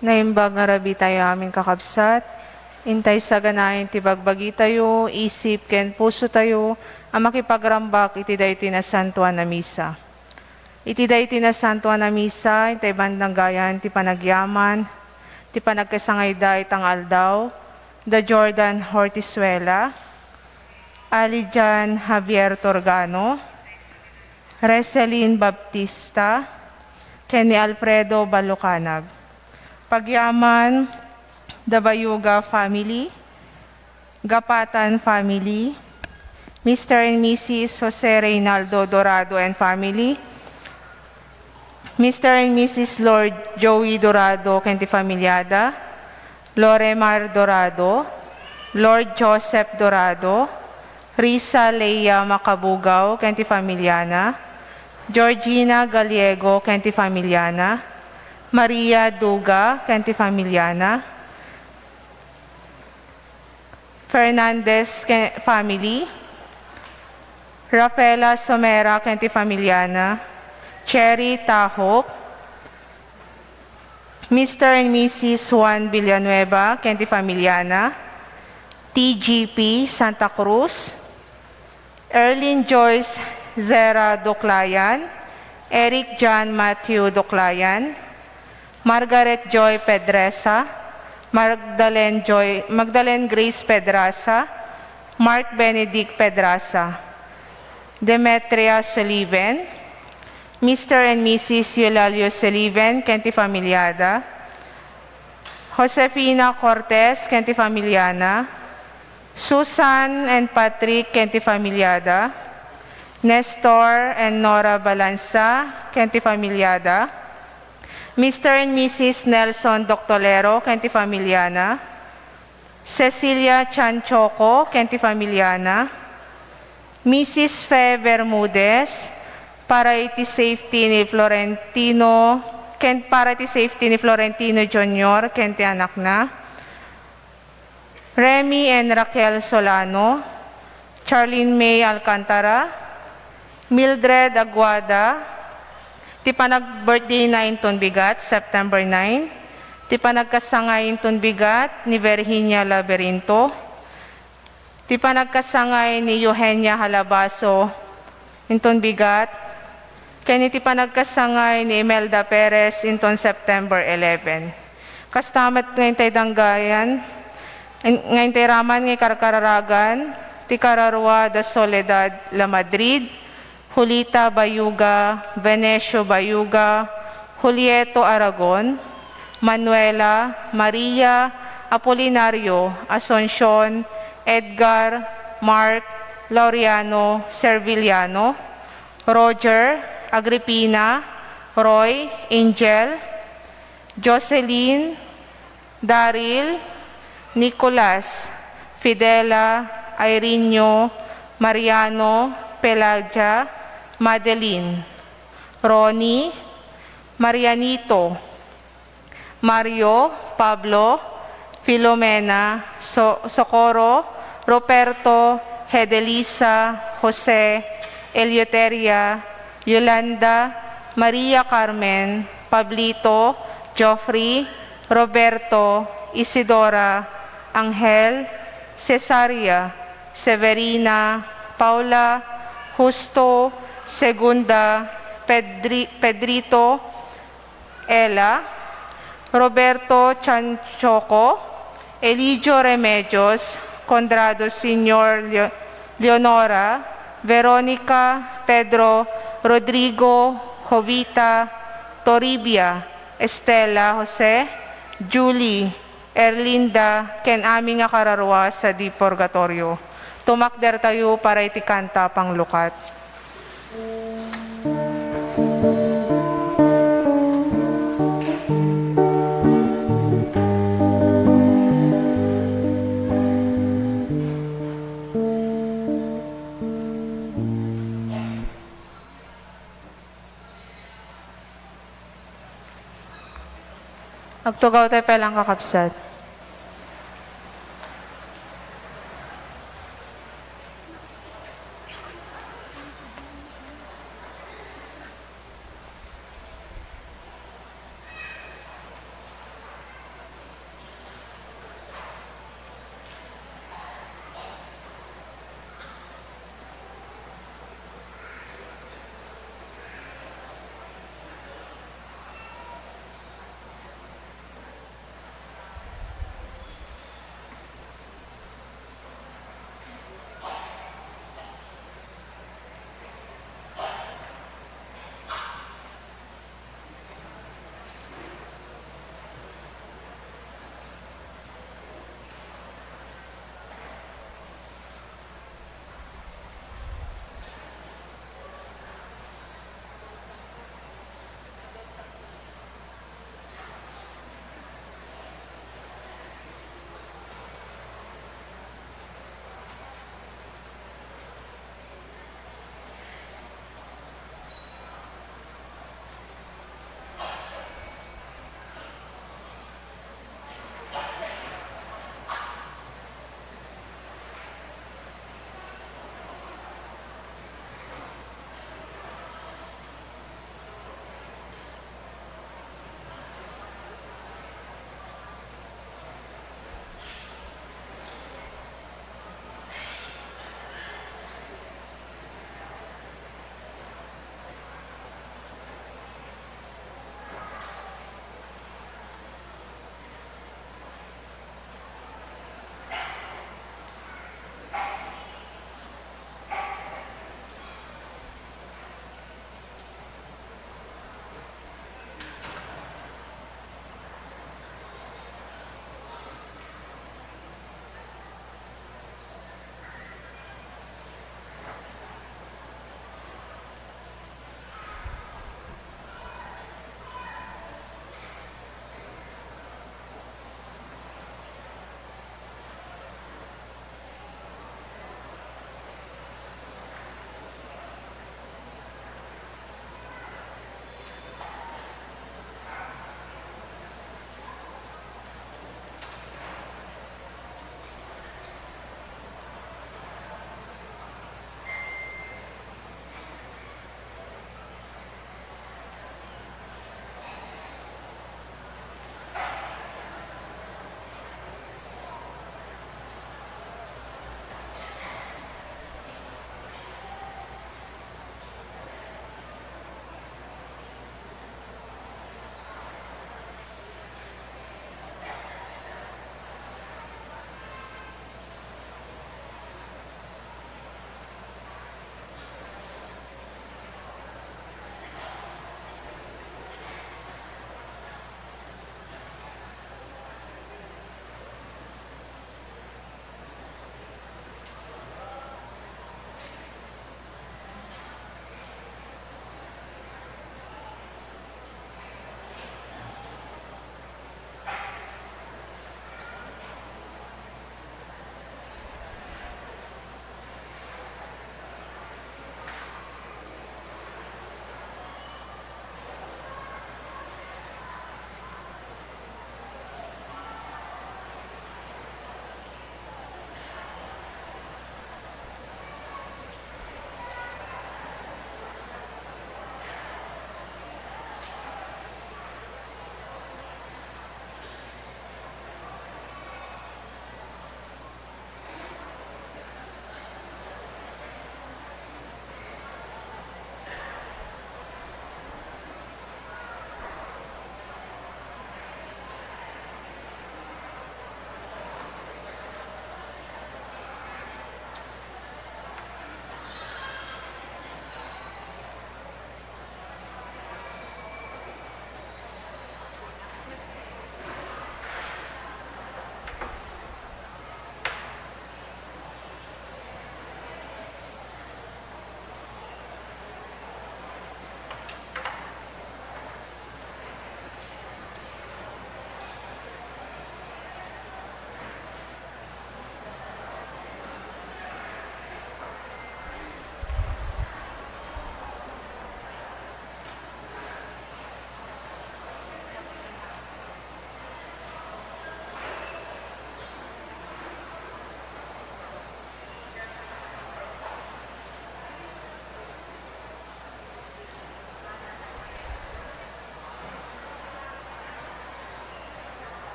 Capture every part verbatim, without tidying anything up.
Naimbag nga rabii tayo amin, kakabsat, intay saganayen ti bagbagitayo, isip ken pusotayo a makipagrambak iti daytoy nasantoan a misa. Iti daytoy nasantoan a misa, intay bandang gayan ti panagyaman, ti panagkasangayda itang aldaw, da Jordan Hortizuela, Alijan Javier Torgano, Reselin Baptista, ken ni Alfredo Balucanag. Pagyaman, the Bayuga family, Gapatan family, Mister and Missus Jose Reynaldo Dorado and family, Mister and Missus Lord Joey Dorado ken ti familiada, Loremar Dorado, Lord Joseph Dorado, Risa Leia Macabugaw ken ti familiana, Georgina Gallego ken ti familiana, Maria Duga ken ti familiana, Fernandez ken family, Rafaela Somera ken ti familiana, Cherry Tahop, Mister and Missus Juan Villanueva ken ti familiana, T G P Santa Cruz, Erlin Joyce Zera Duklayan, Eric John Matthew Duklayan, Margaret Joy Pedresa, Magdalene Joy, Magdalene Grace Pedraza, Mark Benedict Pedraza, Demetria Sullivan, Mister and Missus Eulalio Sullivan ken ti familiada, Josefina Cortez ken ti familiana, Susan and Patrick ken ti familiada, Nestor and Nora Balanza ken ti familiada, Mister and Missus Nelson Doctolero ken ti familiana, Cecilia Chanchoco ken ti familiana, Missus Fe Bermudez, para iti safety ni Florentino, ken para iti safety ni Florentino Junior ken ti anakna, Remy and Raquel Solano, Charlene May Alcantara, Mildred Aguada, ti panag-birthday na inton bigat, September nine, ti panagkasangay inton bigat ni Virginia Laberinto, ti panagkasangay ni Eugenia Halabaso, inton bigat, ken iti panagkasangay ni Imelda Perez inton September eleven. Kasta met nga intay danggayan, in-, nga intay raman nga ikarkararagan ti kararua da Soledad La Madrid, Julita Bayuga, Venecio Bayuga, Julieto Aragon, Manuela, Maria, Apolinario, Asuncion, Edgar, Mark, Laureano, Serviliano, Roger, Agripina, Roy, Angel, Jocelyn, Daryl, Nicolas, Fidela, Irene, Mariano, Pelagia, Madeline, Ronnie, Marianito, Mario, Pablo, Filomena, So-, Socorro, Ruperto, Hedelisa, Jose, Eleuteria, Yolanda, Maria Carmen, Pablito, Geoffrey, Roberto, Isidora, Angel, Cesaria, Severina, Paula, Justo, Segunda, Pedri-, Pedrito, Ella, Roberto Chanchoco, Eligio Remedios, Conrado Senior, Leo-, Leonora, Veronica, Pedro, Rodrigo, Jovita, Toribia, Estela, Jose, Julie, Erlinda, ken amin nga kararua sadi purgatorio. Tumakdertayo para iti kanta panglukat. Agtugaw tayo pay lang, kakabsat.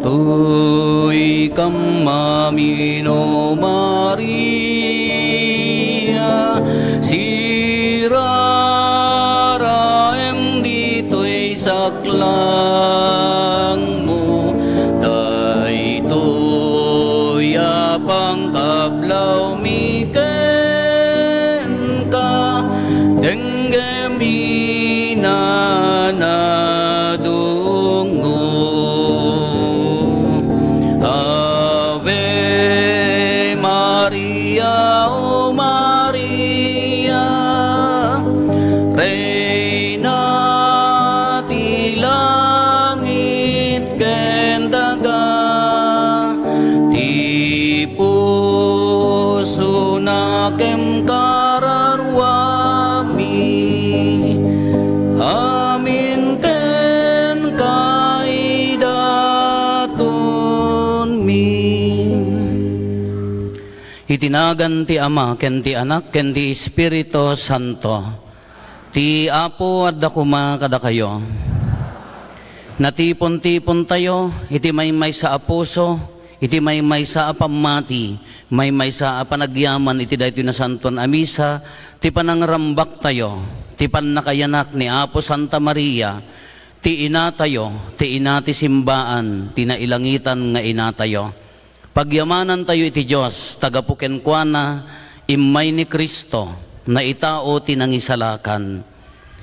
Adtoy kam, Mami no Maria, siraraem ditoy saklangmo, daytoy a pangkablawmi kenka, denggem inanadungo. Ave Maria, O Maria, Reyna ti langit ken daga, ti pusona ken kararuami, amin ken kaidatonmi. Iti nagan ti Ama, ken ti Anak, ken ti Espiritu Santo. Ti Apo adda koma kadakayo. Natipon-tipontayo iti maymaysa a puso, iti maymaysa a pammati, maymaysa a panagyaman iti daytoy nasantoan a misa, ti panangrambaktayo, ti pannakayanak ni Apo Santa Maria, ti inatayo, ti ina ti simbaan, ti nailangitan nga inatayo. Pagyamanantayo iti Dios, ta gapu kenkuana, immay ni Cristo, naitao ti nangisalakan.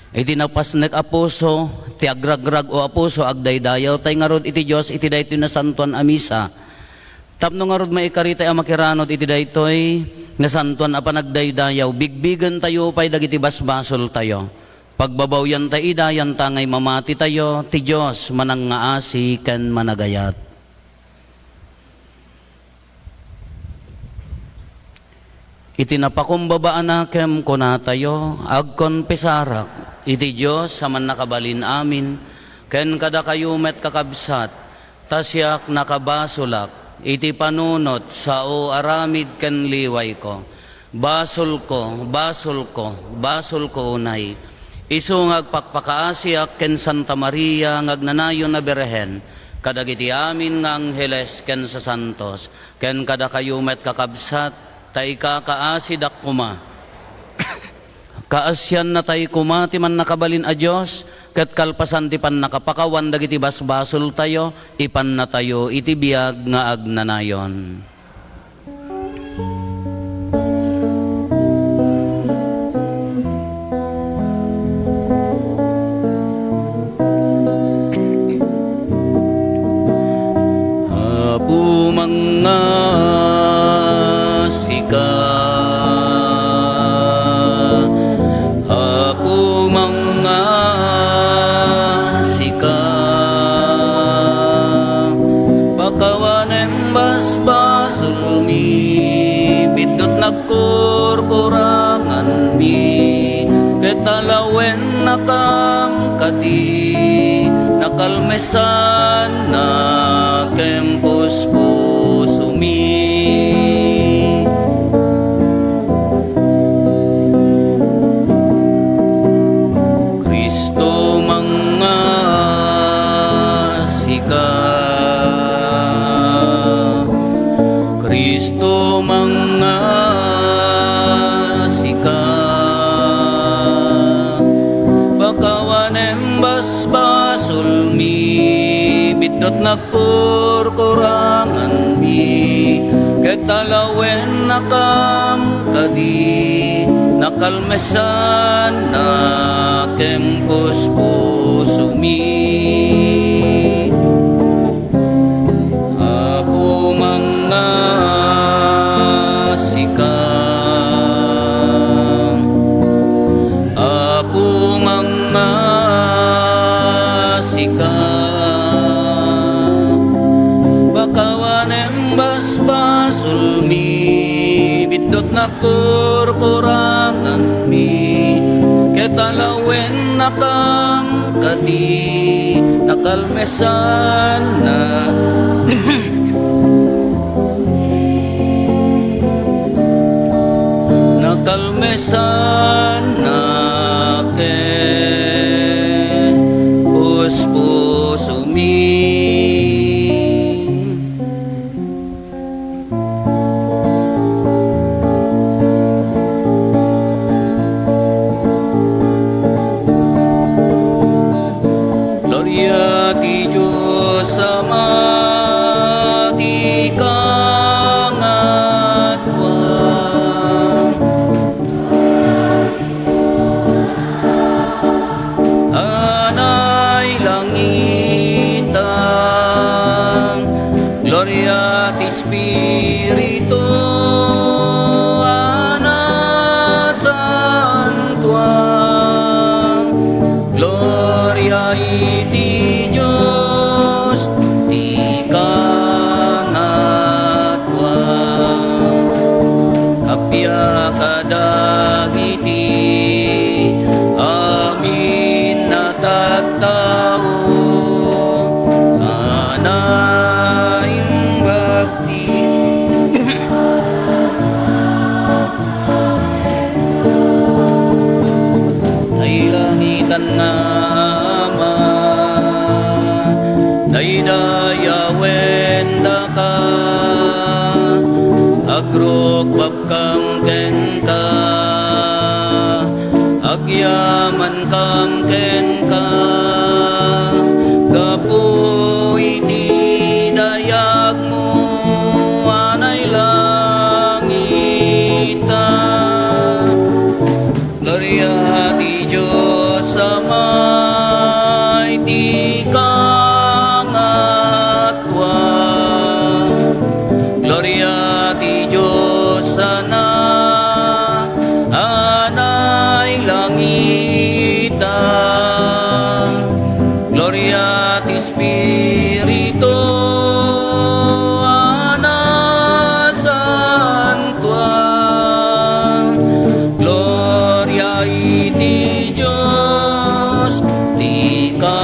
Iti napasnek a puso, ti agrag-rag-o a puso, agdaydayawtay ngarud iti Dios iti daytoy nasantoan a misa. Tapno ngarud maikaritay a makiranod iti daytoy nasantoan a panagdaydayaw, bigbigentayo pay dagiti basbasoltayo. Pagbabawyantay ida, yantangay mamatitayo, ti Dios manangngaasi ken managayat. Iti napakumbaba a nakem, kunatayo, agkonfesarak iti Dios a Mannakabalin Amin, Ken kadakayo met, kakabsat, ta siak nakabasolak iti panunot sao aramid ken liwayko. Basolko, basolko, basolko unay. Isu nga agpakpakaasiak ken Santa Maria nga agnanayon a Birhen, kadagiti amin nga angheles ken sasantos, ken kadakayo met, kakabsat, ta ikakaasidak koma. Kaasiannatay koma ti Mannakabalin a Dios, ket kalpasan ti pannakapakawan dagiti basbasoltayo, ipannatayo iti biag nga agnanayon. Apo, mangngasika. Apo, mangngasika. Pakawanem basbasolmi, bitdut nagkurkuranganmi, ket alawennakam kadi, nakalmesanna ken puspusomi. Cristo, mangngasika. Cristo, mangngasika. Pakawanem basbasolmi, bitdut nagkurkuranganmi, ket alawennakam kadi, nakalmesanna ken puspusomi. Apo, mangngasika. Apo, mangngasika. Pakawanem basbasolmi, bitdut nagkurkuranganmi, ket alawennakam kadi, nakalmesanna, nakalmesanna ken puspusomi. Gloria ti Dios Ama ti kangatoan. A nailangitan, gloria ti Espiritu a nasantoan, gloria iti Dios ti kangatoan. Appiaka dagiti amin a tattao a naimbag ti nailangitan nga Ama, daydayawen daka, agrukbabkam kenka, agyamankam kenka, gapu iti dayagmo a nailangita. Gloria ti Dios Ama iti kangatoan. Gloria ti Dios Sana a nailangitan. Gloria ti Espiritu a nasantoan. Gloria iti Dios ti ka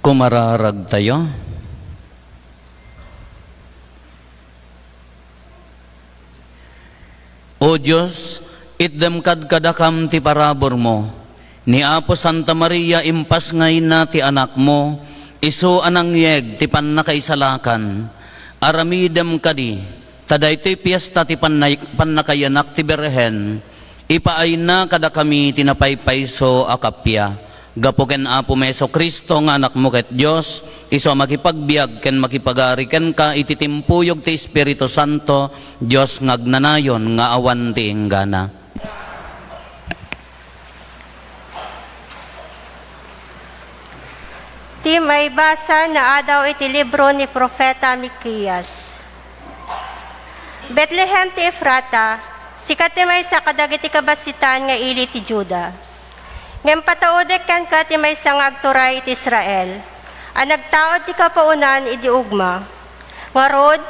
Kumararagtayo. O Dios, itdem kad kadakam ti paraburmo. Ni Apo Santa Maria, impasngayna ti Anakmo, isu a nangyeg ti pannakaisalakan. Aramidem kadi, ta daytoy fiesta ti pannay-, pannakayanak ti Birhen, ipaayna kadakami ti napaypayso a kappia. Gapu ken Apomi Jesu-Cristo nga Anakmo ket Dios, isu a makipagbiag ken makipagari kenka iti timpuyog ti Espiritu Santo, Dios nga agnanayon nga awan ti inggana. Ti maibasa naadaw iti libro ni Profeta Mikias. Betlehem ti Efrata, sika ti maysa kadagiti kabassitan nga ili ti Juda. Ngem pataudek kenka ti maysa nga agturay iti Israel, a nagtaud ti kapuonan idi ugma. Ngarud,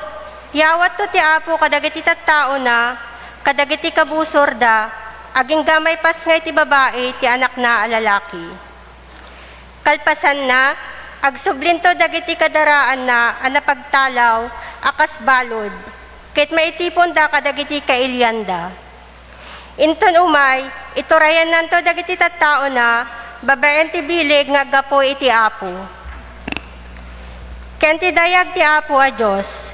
yawatto ti Apo kadagiti tattaona, kadagiti kabusorda, agingga maipasngay ti babai ti anakna a lalaki. Kalpasanna, agsublinto dagiti kadaraanna a napagtalaw a kas balud, ket maitiponda kadagiti kailianda. Inton umay, iturayannanto dagiti tattaona babaen ti bileg nga aggapu iti Apo. Ken ti dayag ti Apo a Dios,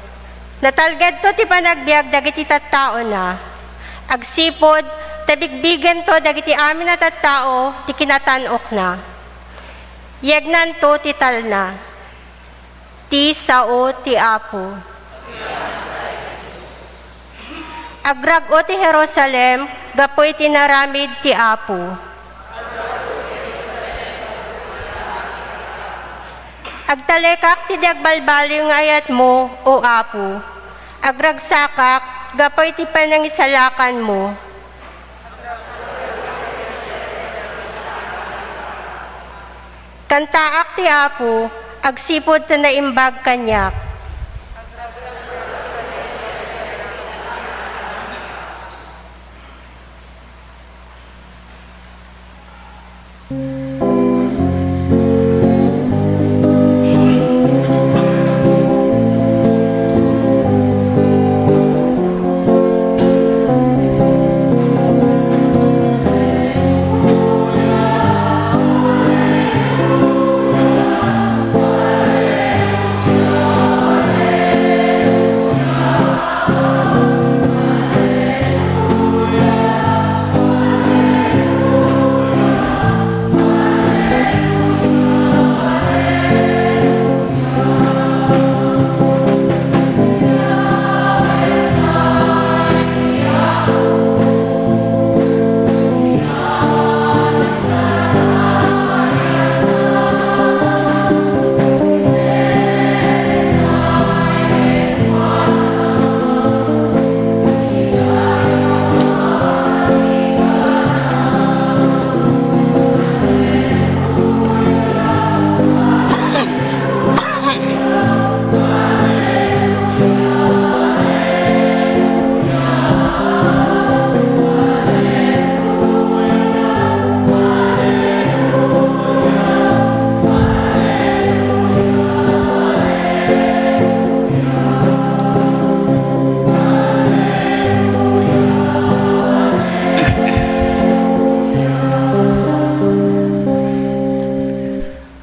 natalgedto ti panagbiag dagiti tattaona. Agsipud ta bigbigento dagiti amin a tattao ti kinatan-okna. Yegnanto ti talna. Ti sao ti Apo. Agrag-o ti Jerusalem gapu iti naramid ti Apo. Agtalekak ti di agbalbaliw nga ayatmo, O Apo. Agragsakak gapu iti panangisalakanmo. Kantaak ti Apo, agsipud ta naimbag kaniak.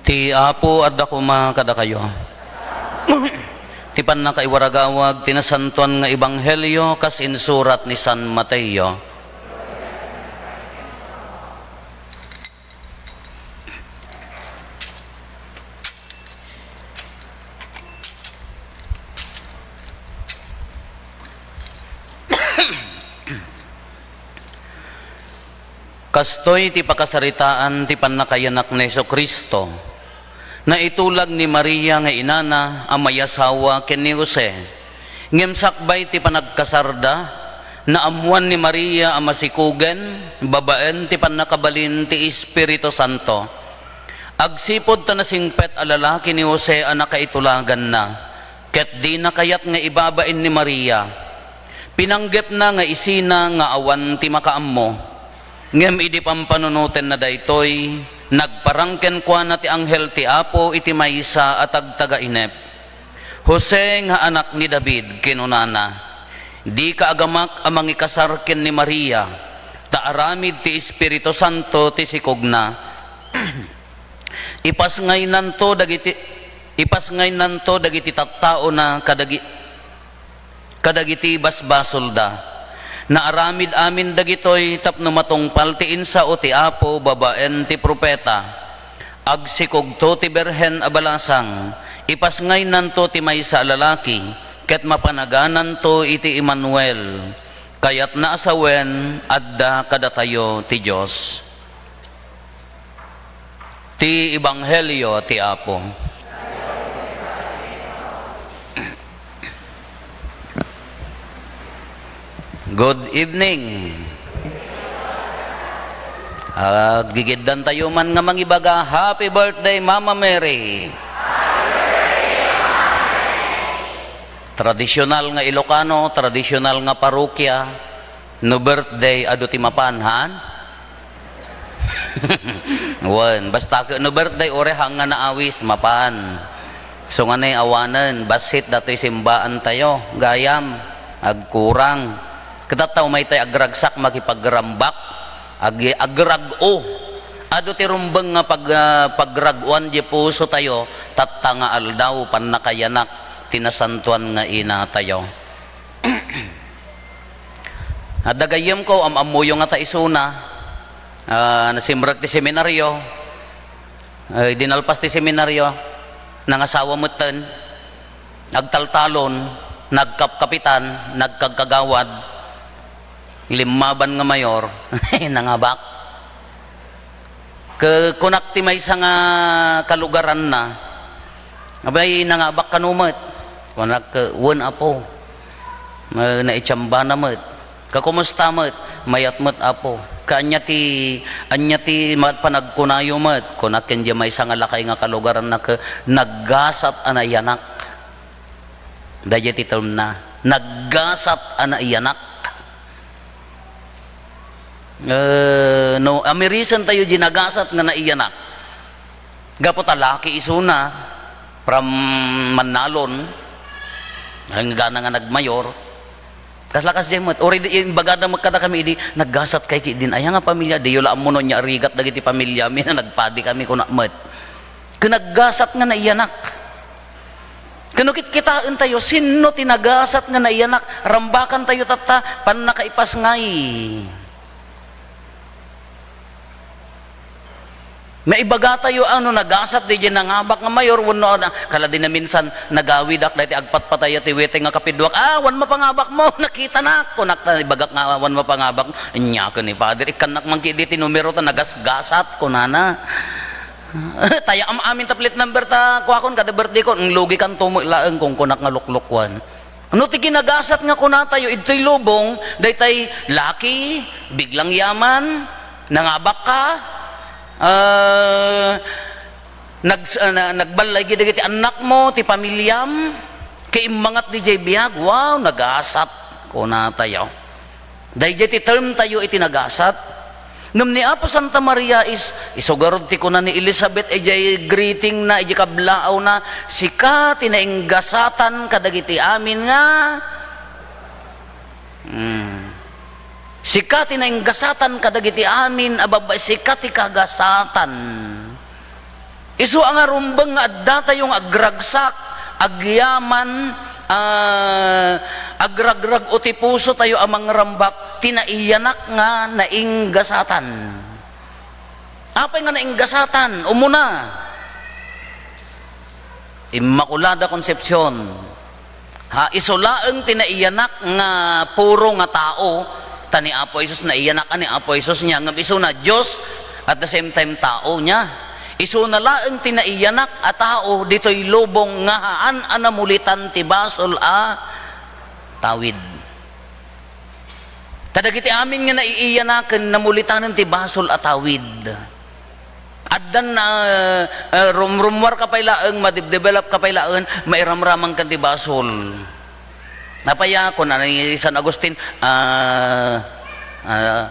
Ti Apo adda koma kadakayo. Ti pannakaiwaragawag ti nasantoan nga ebanghelio kas insurat ni San Mateo. Kastoy ti pakasaritaan ti pannakayanak ni Jesu-Cristo. Naitulag ni Maria nga inana a mayasawa ken ni Jose. Ngem sakbay ti panagkasarda, naammoan ni Maria a masikugen babaen ti pannakabalin ti Espiritu Santo. Agsipud ta nasingpet a lalaki ni Jose a nakaitulaganna, ket dina kayat nga ibabain ni Maria. Pinanggepna nga isina nga awan ti makaammo. Ngem idi pampanunotenna daytoy, Nagparang kenkuana ti anghel ti Apo iti maysa a tagtagainep, "Jose nga anak ni David," kinunana, "dika agamak a mangikasar ken ni Maria, ta aramid ti Espiritu Santo ti sikogna. Ipasngaynanto dagiti, ipasngaynanto dagiti tattaona kadagi-, kadagiti basbasolda. Naaramid amin dagitoy tapno matungpal ti insao ti Apo babaen ti profeta. Agsikogto ti birhen a balasang, ipasngaynanto ti maysa a lalaki, ket mapanagananto iti Emmanuel." Kayatna a sawen, adda kadatayo ti Dios. Ti Ebanghelio ti Apo. Good evening. Agigiddantayo man nga mangibaga, "Happy birthday, Mama Mary!" Tradisyonal nga Ilocano, tradisyonal nga parokya, no birthday, adu ti mapan, han? Wen, basta ket no birthday, uray haan nga naawis, mapan. So, nga awanen, bassit datoy simbaantayo, gayam, agkurang. Ket tatta, umaytay agragsak, makipagrambak, ag-, agrag-o. Adu ti rumbeng nga pag-, ah, pagrag-uan diay pusotayo, tatta nga aldaw, pannakayanak ti nasantoan nga inatayo. Adda gayyemko, am-ammoyo ngata isuna, ah, nasimrek ti seminario, ah, idi nalpas ti seminario, nangasawa metten, agtaltalon, nagkapkapitan, nagkagkagawad, limmaban nga mayor, nangabak. Ke-, kunak ti maysa nga kalugaranna, "Abay, nangabak kano met?" Kunak, "Wen, Apo." Na-, naitiambana met. "Kakumusta met?" "Mayat met, Apo." "Kaanya ti, ania ti ma-, panagkunayo met?" Kunak ken diay maysa nga lakay nga kalugaranna, ke-, "Naggasat a naiyanak." Daydiay ti termna, "Naggasat a naiyanak." Eh, no, amirisentayo diay nagasat nga naiyanak. Gapu ta laki isuna, from Mannalon, enggana nga nagmayor. Kasla kasdiay met, uray di-, imbagada met kadakami idi, "Naggasat kay ki din aya nga pamilya, diyo la ammo no ania rigat dagiti pamiliami nga nagpadikami," kuna met. Ket naggasat nga naiyanak. Ket no kitkitaentayo, sinno ti nagasat nga naiyanak, rambakantayo tatta, pannakaipasngay. Maibagatayo a no nagasat daydiay nangabak nga mayor wenno, ah, kala di naminsan nagawidak daytoy agpatpatay a ti weteng nga kapidduak, "Ah, wen mapangabakmo, nakitanak," kunak ta ibagak nga wen mapangabak. "Ania ken ni Father, ikkannak man ketdi ti numero ta nagasgasat," kunana. Tay am-amin ta plate number ta kuakon kada birthday ko, lugikanto met laeng kunkunak nga luklukuan. No ti kinagasat nga kunatayo, idtoy lubong, daytay laki, biglang yaman, nangabak ka, ah, nags-, ah, na-, nagballay gid dagiti annakmo, ti pamiliam, kaimmangat didiay biag, wow, nagasat, kunatayo. Daydiay ti term tayo iti nagasat. Ngem ni Apo Santa Maria is, isu garud ti kuna ni Elizabeth idiay greeting na, idiay kablaawna, "Sika ti nainggasatan kadagiti amin nga," hmm. "Sika ti nainggasatan kadagiti amin a babbai, sika ti kagasatan." Isu a nga rumbeng nga addatayo nga agragsak, agyaman, ah, agragrag-o ti pusotayo a mangrambak, ti naiyanak nga nainggasatan. Apay nga nainggasatan? Umuna, Immaculada Concepcion. Ha, isu laeng ti naiyanak nga puro nga tao, ta ni Apo Jesus, naiyanak a ni Apo Jesus niya, ngem isuna Dios, at the same time tao niya. Isuna laeng ti naiyanak a tao ditoy lubong nga haan a namulitan ti basol a tawid. Ta dagiti amin nga naiiyanaken, namulitanen ti basol a tawid. Addan, ah, ah, rumrummuar ka pay laeng, madebdevelop ka pay laeng, mairamraman ka ti basol. Napaya, kuna ni San Agustin, ah, ah,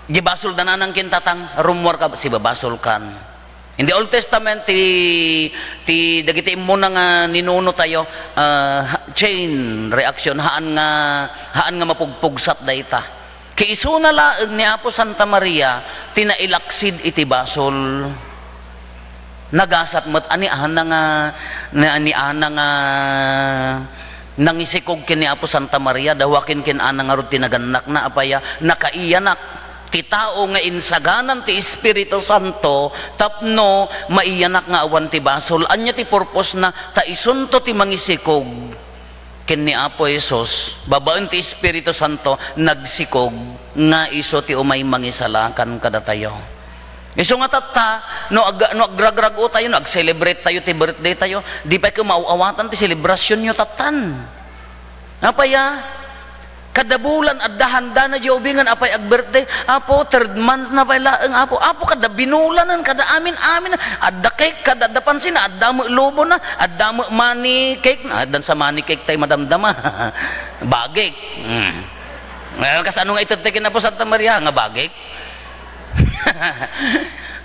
Di basol da nanang ken tatang, rummuar ka, sibabasolkan. In the Old Testament, ti, ti dagiti immuna nga ninuno tayo, ah, ha-, chain reaction, haan nga, haan nga mapugpugsat dayta. Ket isuna laeng ni Apo Santa Maria ti nailaksid iti basol. Nagasat met a ni Ana nga, ni, ni Ana nga nangisikog ken ni Apo Santa Maria, dawaken ken Ana ngarud ti nagannakna, apay a, nakaiyanak. Ti tao nga insaganan ti Espiritu Santo tapno maiyanak nga awan ti basol. Ania ti purposna? Ta isunto ti mangisikog ken ni Apo Jesus, babaen ti Espiritu Santo, nagsikog nga isu ti umay mangisalakan kadatayo. Isu nga tatta, no ag-, no agrag-rag-otayo, no ag-celebrate tayo ti birthday tayo, di pay koma aw-awatan ti selebrasionyo tattan. Apay a? Kada bulan, adda handana diay ubingen, apay ag-birthday? Apo, third month na pay laeng, Apo. Apo, kada binulanen, kada amin-amin. Adda cake, kada adda pansin, adda met lubona, adda met money cake. Addan sa money cake tay madamdama. Bagik. Hmm. Eh, kasano nga ited ti ken Apo Santa Maria nga bagik?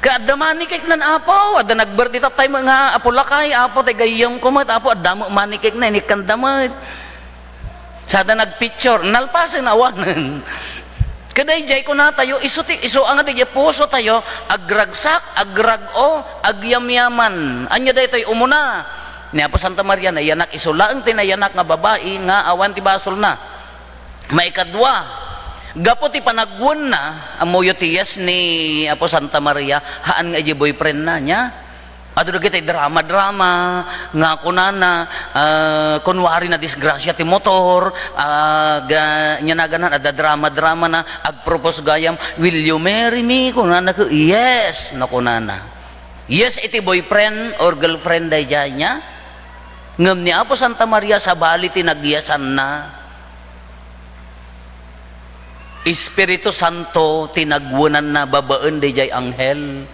Ket adda money cake nan, Apo. Adda nag-birthday tattay met nga Apo Lakay, Apo, tay gayyemko met, Apo, adda met money cake na, inikkanda met. Sada nagpicture, nalpasen awanen. Ket daydiay kunatayo, isu ti, isu a nga daydiay puso tayo, agragsak, agrag-o, agyamyaman. Ania daytoy? Umuna, ni Apo Santa Maria, nayanak, isu laeng ti nayanak nga babai nga awan ti basolna. Maikadua, gapu ti panagwenna, ammoyo ti yes ni Apo Santa Maria, haan nga idiay boyfriendna, nia? Adu dagiti drama-drama nga kunana, ah, kunwari nadisgrasia ti motor, ah, ga-, nia naganan, adda drama-drama na, agpropose gayam, "Will you marry me?" kunana, "Yes," no kunana. Yes iti boyfriend or girlfriend daydiay, nia? Ngem ni Apo Santa Maria, sabali ti nagyesanna. Espiritu Santo ti nagwenanna babaen daydiay anghel.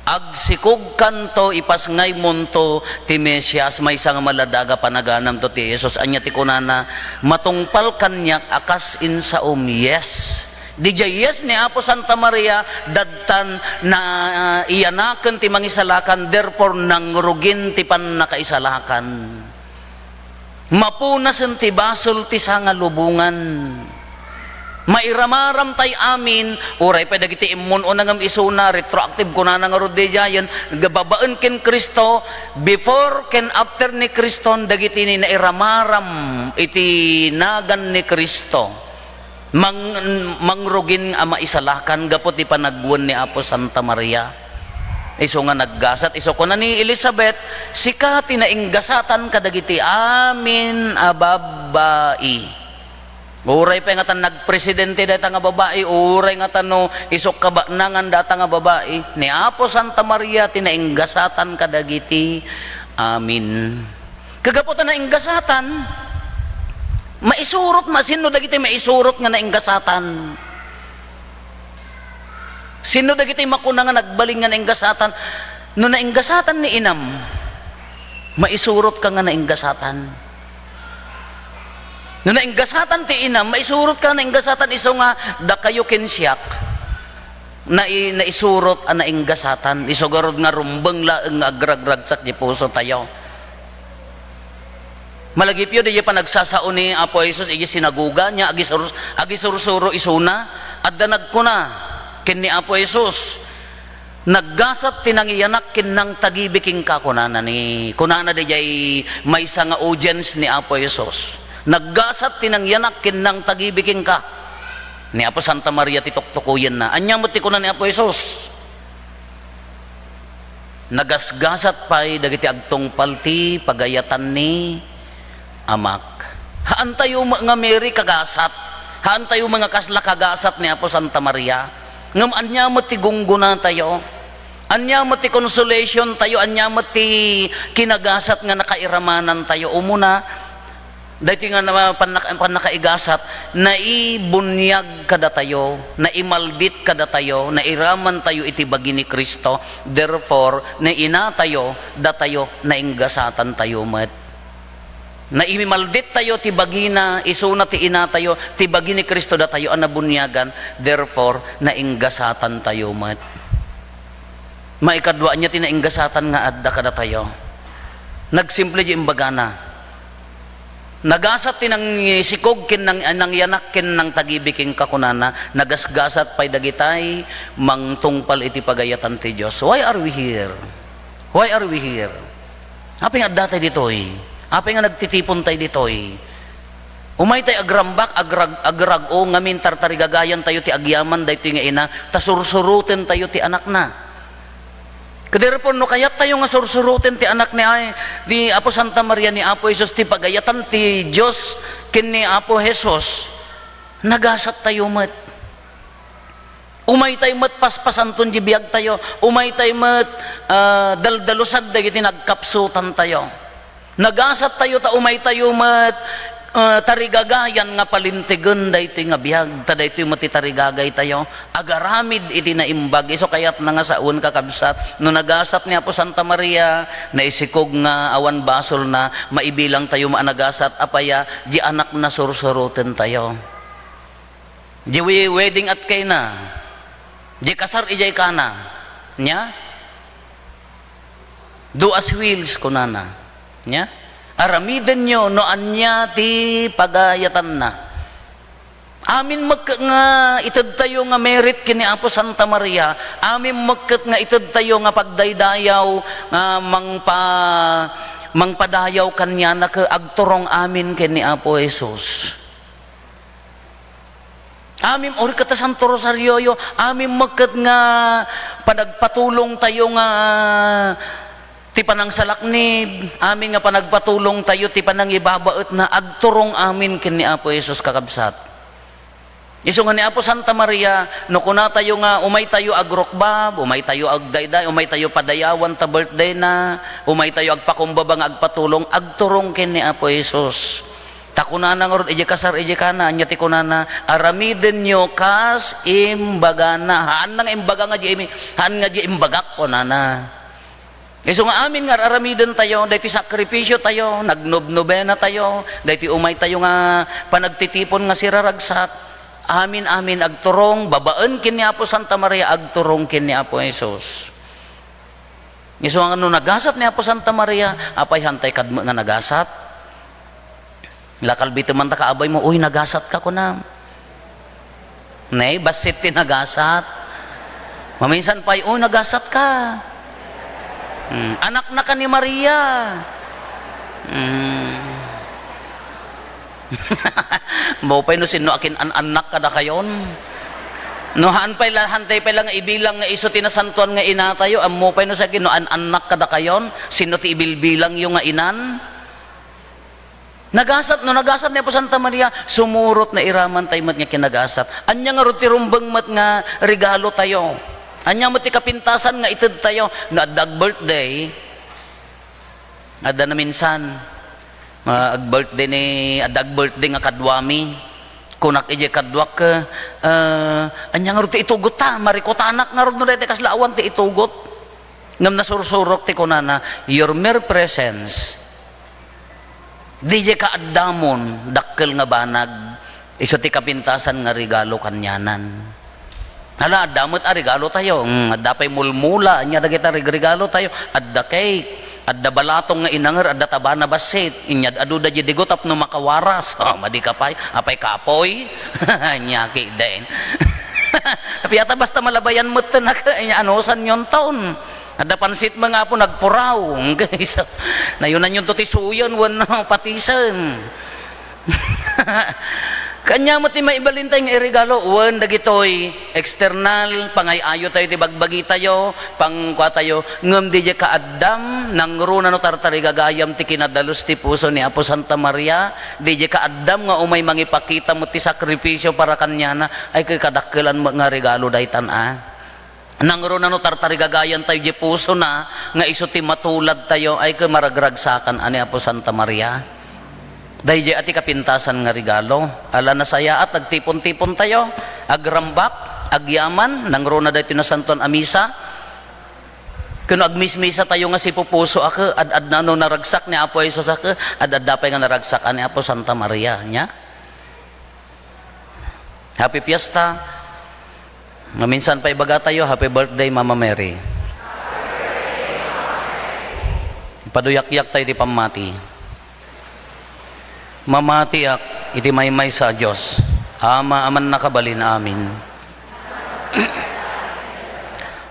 Agsikogkanto, ipasngaymonto ti Mesias, maysa nga maladaga panaganamto ti Jesus. Ania ti kunana? "Matungpal kaniak a kas insaom." Yes. Daydiay yes ni Apo Santa Maria, dadtan naiyanaken ti mangisalakan, therefore nangrugin ti pannakaisalakan. Mapunasen ti basol ti sangalubongan. Mairamaram tay amin, uray pay dagiti immun-una ngem isuna, retroactive, kunana ngarud daydiayen, nga babaen ken Cristo, before ken after ni Cristo, dagiti nairamaram iti nagan ni Cristo. Mang-, mangrugin a maisalakan gapu ti panagwen ni Apo Santa Maria. Isu nga naggasat, isu kuna ni Elizabeth, "Sika ti nainggasatan kadagiti amin a babbai." Uray pay ngatan nagpresidente dayta nga babai, uray ngatan no isu kabaknangan data nga babai, ni Apo Santa Maria ti nainggasatan kadagiti amin. Kagapu ta nainggasatan, maisurot, masinno dagiti maisurot nga nainggasatan? Sinno dagiti makuna nga nagbalin nga nainggasatan? No nainggasatan ni inam, maisurot ka nga nainggasatan. No nainggasatan ti inam, maisurot ka nainggasatan, isu nga dakayo ken siak. Nai-, naisurot a nainggasatan, isu garud nga rumbeng laeng nga agragragsak ti puso tayo. Malagipyo, diay panagsasao ni Apo Jesus idiay sinagoga, nia agisur-, agisursuro isuna, adda nagkuna ken ni Apo Jesus, "Naggasat ti nangiyanak ken nangtagibi kenka," kunana ni, kunana diay maysa nga audience ni Apo Jesus. "Naggasat ti nangiyanak ken nangtagibi kenka." Ni Apo Santa Maria ti tuktukoyenna. Ania met ti kuna ni Apo Jesus? "Nagasgasat pay dagiti agtungpal ti pagayatan ni Amak." Haantayo met nga Mary kagasat. Haantayo met nga kasla kagasat ni Apo Santa Maria. Ngem ania met ti gunggonatayo? Ania met ti consolation tayo? Ania met ti kinagasat nga nakairamanan tayo? Umuna, daytoy nga na-, pannaka-, pannakaigasat, naibuniag kadatayo, naimaldit kadatayo, nairaman tayo iti bagi ni Cristo. Therefore, nainatayo, datayo, nainggasatan tayo met. Naimimaldit tayo ti bagina, isuna ti inatayo, ti bagi ni Cristo datayo a nabuniagan, therefore, nainggasatan tayo met. Maikadua, ania ti nainggasatan nga adda kadatayo? Nagsimple di imbagana. Nagasat ti nangsikog ken nang-, nangyanak ken nangtagibi kenka, kunana, nagasgasat pay dagitay mangtungpal iti pagayatan ti Dios. Why are we here? Why are we here? Apay nga addatay ditoy? Apay nga nagtitipontay ditoy? Umaytay agrambak, agrag-, agrag-o, ngamin tartarigagayan tayo ti agyaman daytoy nga ina, ta sursuroten tayo ti anakna. Ket therefore, no kayat tayo nga sursuroten ti anak ni, ay, ni Apo Santa Maria ni Apo Jesus, ti pagayatan ti Dios ken ni Apo Jesus, nagasat tayo met. Umaytay met paspasanton di biag tayo. Umaytay met, ah, daldalusan dagiti nagkapsutan tayo. Nagasat tayo ta umaytayo met, ah, tarigagayan nga palintegen daytoy nga biag. Ta daytoy met ti tarigagay tayo. Agaramid iti naimbag. Isu kayatna nga sawen, kakabsat. No nagasat ni Apo Santa Maria, naisikog nga awan basolna, maibilang tayo met a nagasat. Apay a, di anakna sursuroten tayo. Di wi-, wedding at kayna. Di kasar idiay kana. Nia? Do as wills, kunana. Nia? Aramidenyo no ania ti pagayatanna. Amin met ket nga itedtayo nga merit ken ni Apo Santa Maria. Amin met ket nga itedtayo nga pagdaydayaw, nga mangpa-, mangpadayaw kaniana ket agturong amin ken ni Apo Jesus. Amin, uri ket ta Santo Rosarioyo, amin met ket nga panagpatulong tayo nga ti panangsalaknib, amin nga panagpatulong tayo ti panangibabaetna, agturong amin ken ni Apo Jesus, kakabsat. Isu nga ni Apo Santa Maria, no kuna tayo nga umay tayo agrukbab, umay tayo agdayday, umay tayo padayawan ta birthday na, umay tayo agpakumbaba nga agpatulong, agturong ken ni Apo Jesus. Ta kunana ngarud, idiay kasar, idiay kana, ania ti kunana, "Aramidenyo kas imbagana." Haan na nga imbaga nga di imi-, haan nga di imbagak, kunana. Isu nga amin nga ar-aramiden tayo, daytoy sakripisyo tayo, nagnobnobena tayo, daytoy umay tayo nga panagtitipon nga siraragsak, amin-amin agturong, babaen ken ni Apo Santa Maria, agturong ken ni Apo Jesus. Isu nga no nagasat ni Apo Santa Maria, apay hantay kad met nga nagasat? Lakalbiten man ta ka abay mo, "Uy, nagasat ka," kunam. Nay, bassit ti nagasat. Maminsan pay, "Uy, nagasat ka." Hmm, anak na ka ni Maria. Hmm. Maupay no sinno akin an-annak kadakayon. No haan pay la, hantay pay la nga ibilang nga isu ti nasantuan nga inatayo, ammo pay no sakin no an-annak kadakayon, sinno ti ibilbilangyo nga inan? Nagasat, no nagasat ni Apo Santa Maria, sumurot, nairaman tayo met nga kinagasat. Ania ngarud ti rumbeng met nga regalo tayo? Ania met ti kapintasan nga ited tayo? No adda ag-birthday, adda na minsan, ah, ag-birthday ni, adda ag-birthday nga kaduami. Kunak idiay kaduak, ah, ania ngarud ti itugot ta? Marikutanak ngarud no daytoy kasla awan ti itugot. Ngem nasursurok ti kunana, "Your mere presence, diay kaaddamon, dakkel nga banag, isu ti kapintasan nga regalo kanianan." Hala, adda met a regalo tayo. Hmm, adda pay mulmula, ania dagita reg-, regalo tayo. Adda cake, adda balatong nga inanger, adda tabana bassit. Inyad adu da di digo tapno makawaras. Oh, madi ka pay. Apay kapoy? Ania ki den. Apay ata basta malabayan met nak, ania anusan yon taon. Adda pansit nga apo nagpuraw. Guys, nayunan yun to ti suyan, wenno patisen. Kanya mo ti maibalintay nga iregalo, wen dagitoy external, pangay-ayo tayo ti bagbagi tayo, pangkua tayo, ngem diay kaaddam, nangruna no tartarigagayam ti kinadalus ti puso ni Apo Santa Maria, diay kaaddam nga umay mangipakita mo ti sakripisyo para kaniana, ay kadakkelan met nga regalo daytan a. Nangruna no tartarigagayan tayo di pusona nga isu ti matulad tayo, ay ket maragragsakan a ni Apo Santa Maria. Daydiay a ti kapintasan nga regalo. Ala, nasayaat, agtipon-tipon tayo, agrambak, agyaman, nangruna daytoy nasantuan a misa. Ken agmismisatayo nga sipupusoak, ad-adda no naragsak ni Apo Jesus ak, ad-adda pay nga naragsak ni Apo Santa Maria, nia? Happy Fiesta. Maminsan pa ibagatayo, "Happy birthday, Mama Mary." Ipaduyakyak tayo ti pammati. Mamatiak iti maymaysa a Dios, Ama a mannakabalin amin.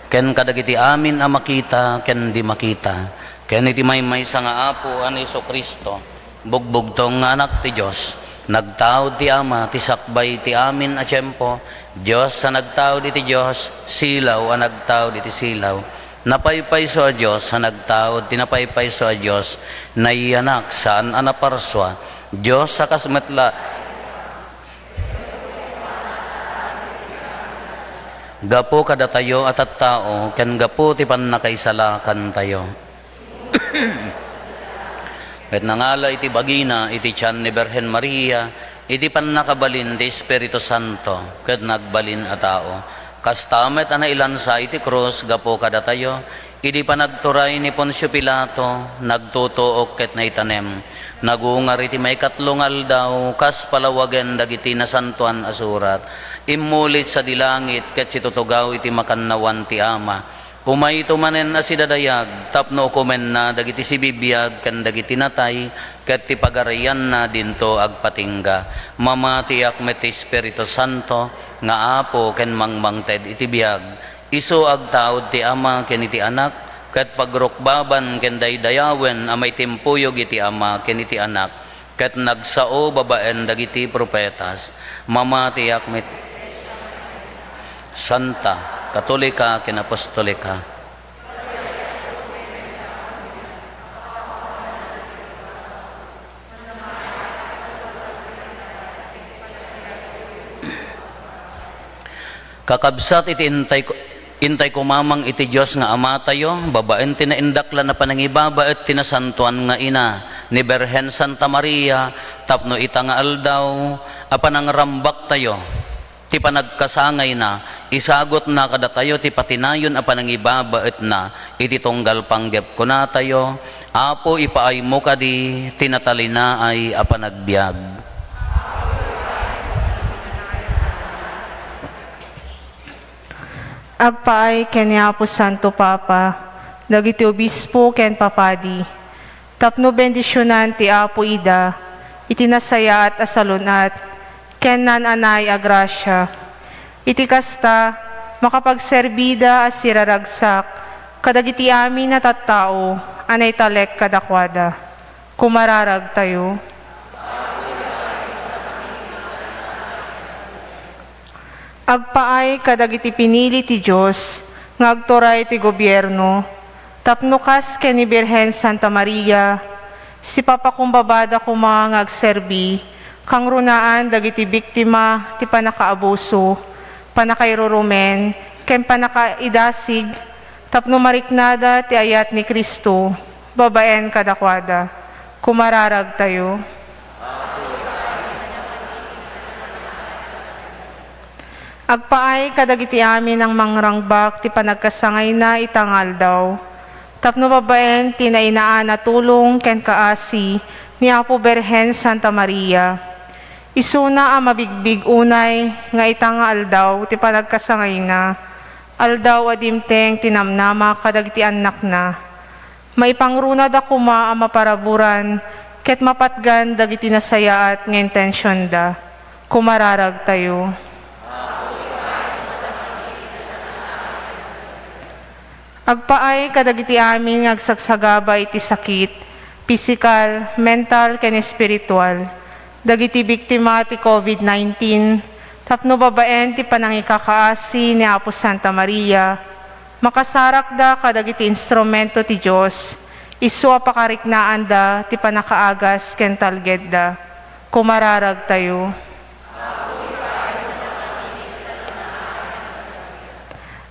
Ken kadagiti amin a makita ken di makita, ken iti maymaysa nga Apo a ni Jesu-Cristo, bugbugtong nga Anak ti Dios, nagtaud ti Ama ti sakbay ti amin a tiempo, Dios a nagtaud iti Dios, silaw a nagtaud iti silaw, napaypayso a Dios a nagtaud ti napaypayso a Dios, nayanak saan a naparsua, Dios a kas met la-, gapu kadatayo a tattao ken gapu ti pannakaisalakantayo. Ket nangala iti bagina iti tian ni Birhen Maria, iti pannakabalin ti Espiritu Santo, ket nagbalin a tao. Kasta met a nailansa iti krus gapu kadatayo, idi panagturay ni Poncio Pilato, nagtutuok ket naitanem. Nagungar iti maikatlo nga aldaw, kas palawagen dagiti Nasantoan a Surat. Immulit sadi langit ket situtugaw iti makannawan ti Ama. Umayto manen a sidadayag tapno ukomenna dagiti sibibiag ken dagiti natay, ket ti pagarianna dinto agpatingga. Mamatiak met ti Espiritu Santo nga Apo ken mangmangted iti biag. Isu agtaud ti Ama ken iti Anak, ket pagrukbaban ken daydayawen a maitimpuyog iti Ama ken iti Anak, ket nagsao babaen dagiti profetas. Mamatiak met Santa, Katolika, ken Apostolika. Kakabsat iti intay, intay kumamang iti Dios nga Amatayo, babaen ti naindaklan a panangibabaet ti Nasantoan nga Ina ni Birhen Santa Maria, tapno ita nga aldaw a panangrambaktayo ti panagkasangayna, isagutna kadatayo ti patinayon a panangibabaetna iti tunggal panggep. Kunatayo, Apo, ipaaymo kadi ti natalinaay a panagbiag. Agpaay ken ni Apo Santo Papa, dagiti obispo ken papadi, tapno bendisionan ti Apo ida iti nasayaat a salun-at ken naan-anay a grasia. Iti kasta, makapagserbida a siraragsak kadagiti amin a tattao a naitalek kadakuada. Kumararagtayo. Agpaay kadagiti pinili ti Dios nga agturay ti gobierno, tapno kas ken ni Birhen Santa Maria, sipapakumbabada koma nga agserbi kangrunaan dagiti biktima ti pannakaabuso, pannakairurumen, ken pannakaidasig, tapno mariknada ti ayat ni Cristo babaen kadakuada. Kumararagtayo. Agpaay kadagiti amin a mangrangbak ti panagkasangayna ita nga aldaw, tapno babaen ti nainaan a tulong ken kaasi ni Apo Birhen Santa Maria. Isuna a mabigbig unay nga ita nga aldaw ti panagkasangayna, aldaw a dimteng ti namnama kadagiti annakna. Maipangrunada koma a maparaburan ket mapatgan dagiti nasayaat nga intensionda. Kumararagtayo. Agpaay kadagiti amin nga agsagsagaba iti sakit, pisikal, mental, ken espiritual, dagiti biktima ti covid nineteen, tapno babaen ti panangikakaasi ni Apo Santa Maria, makasarakda kadagiti instrumento ti Dios, isu a pakariknaanda ti pannakaagas ken talgedda. Kumararagtayo.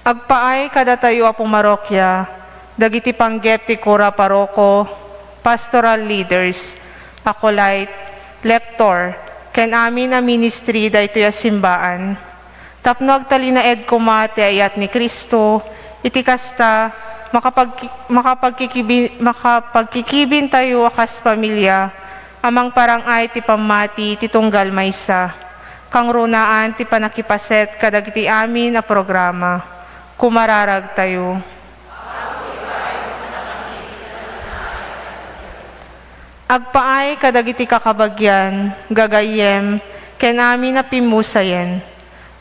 Agpaay kadatayo a pumarokia, dagiti panggep ti kura paroko, pastoral leaders, acolyte, lector, ken amin a ministry daytoy a simbaan, tapno agtalinaed koma ti ayat ni Cristo, iti kasta, makapagki-, makapagkikibi-, makapagkikibintayo a kas pamilya a mangparang-ay ti pammati ti tunggal maysa. Kangrunaan ti pannakipaset kadagiti amin a programa. Kumararagtayo. Agpaay kadagiti kakabagian, gagayyem, ken amin a pimmusayen.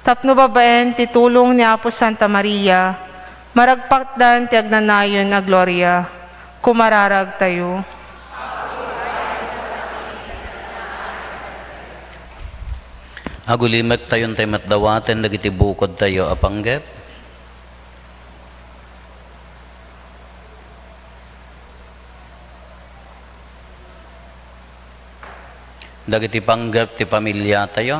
Tapno babaen ti tulong ni Apo Santa Maria, maragpatdan ti agnanayon a gloria. Kumararagtayo. Agulimektayon tay met dawaten dagiti bukodtayo a panggep. Dagiti panggep ti familiatayo.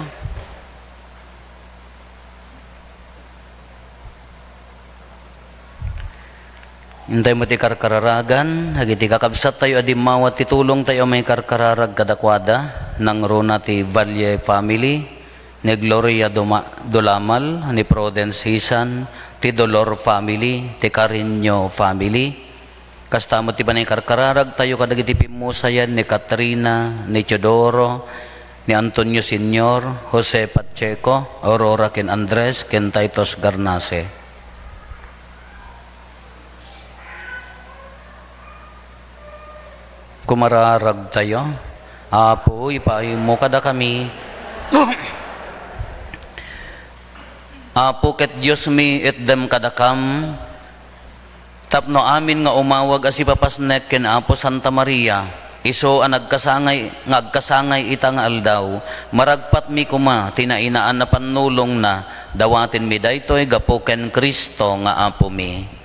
Intay met ti karkararagan, dagiti kakabsattayo a dimmawat ti tulongtayo a maikarkararag kadakuada, nangruna ti Valle family, ni Gloria Duma-, Dulamal, ni Prudence Hisan, ti Dolor family, ti Carreño family. Kasta met ti panangkarkararagtayo kadagiti pimmusayan ni Katrina, ni Teodoro, ni Antonio Senior, Jose Pacheco, Aurora ken Andres, ken Titus Garnase. Kumararagtayo. Apo, ipaaymo kadakami. Apo ket Diosmi, itdem kadakam, tapno amin nga umawag a sipapasnek ken Apo Santa Maria, isu a nagkasangay, nga agkasangay ita nga aldaw, maragpatmi koma ti nainaan a pannulongna, dawatenmi daytoy gapu ken Cristo nga Apomi.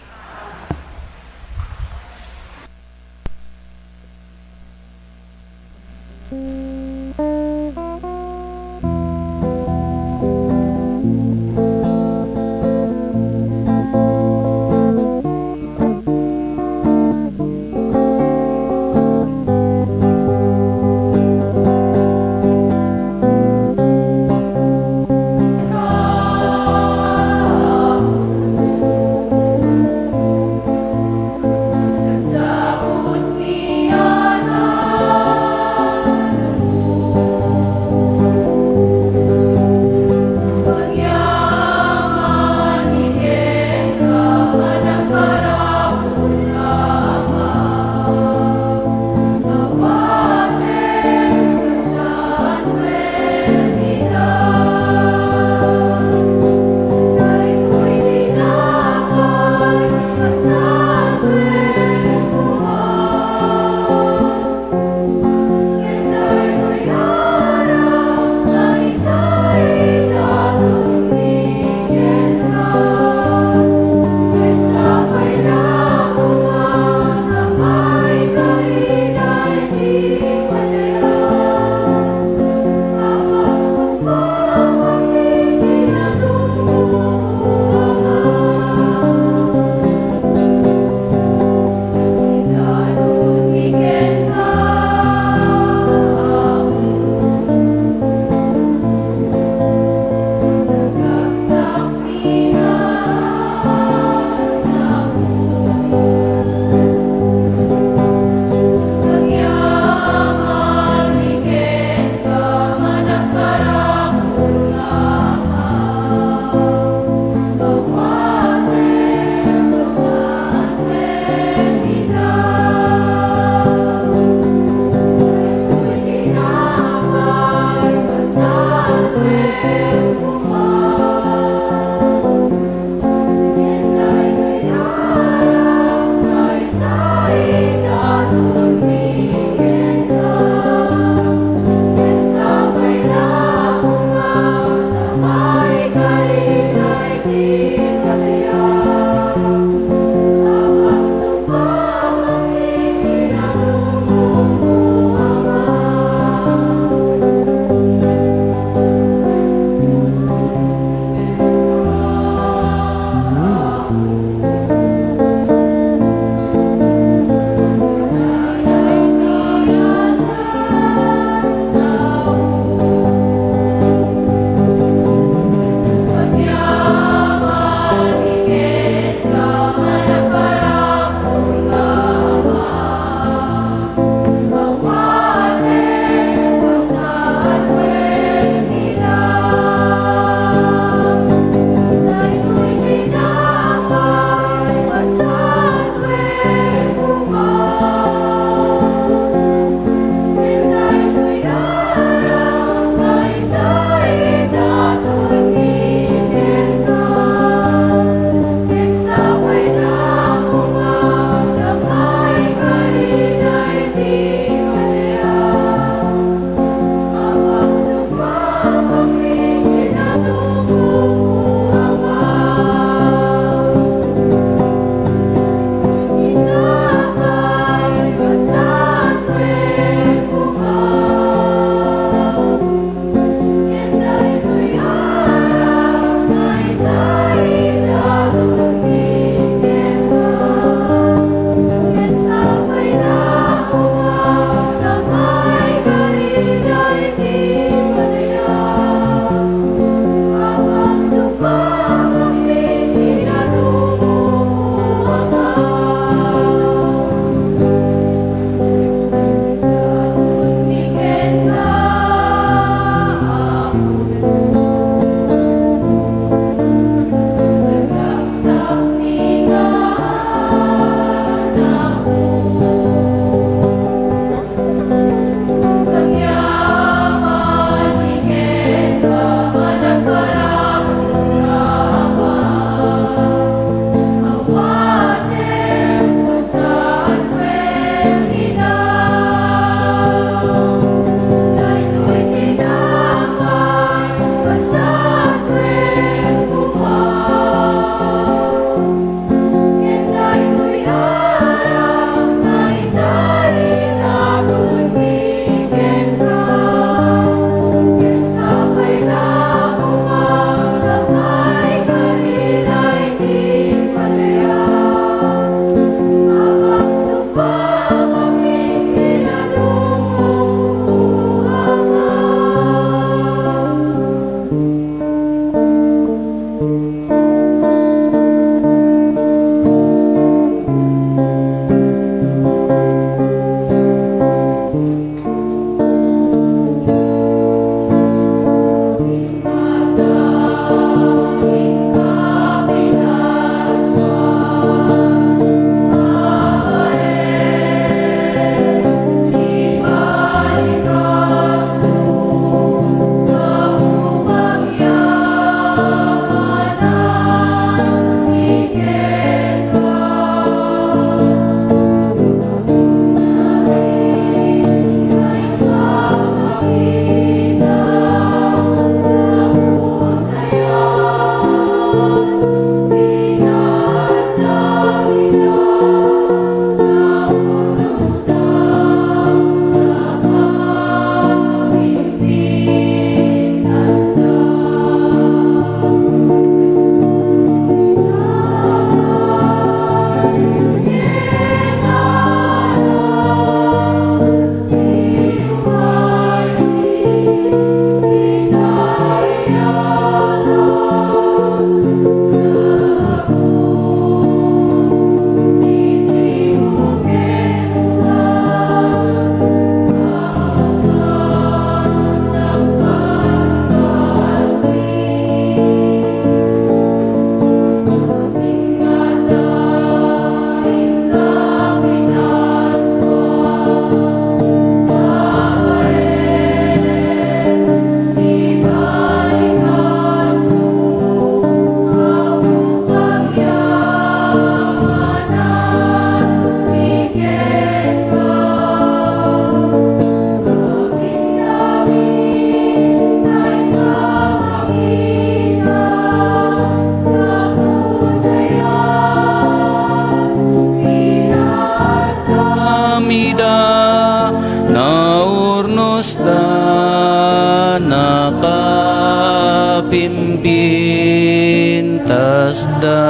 pimpintasda.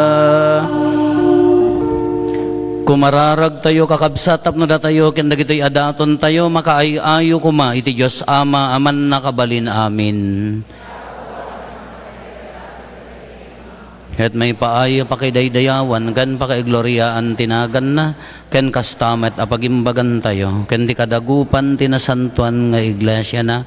Kumararagtayo, kakabsat, tapno datayo ken dagitoy a datontayo makaay-ayo koma iti Dios Ama a Mannakabalin Amin. Ket maipaay a pakidaydayawan ken pakaigloriaan ti naganna, ken kasta met a pagimbagantayo ken ti kadagupan ti nasantoan nga iglesiana.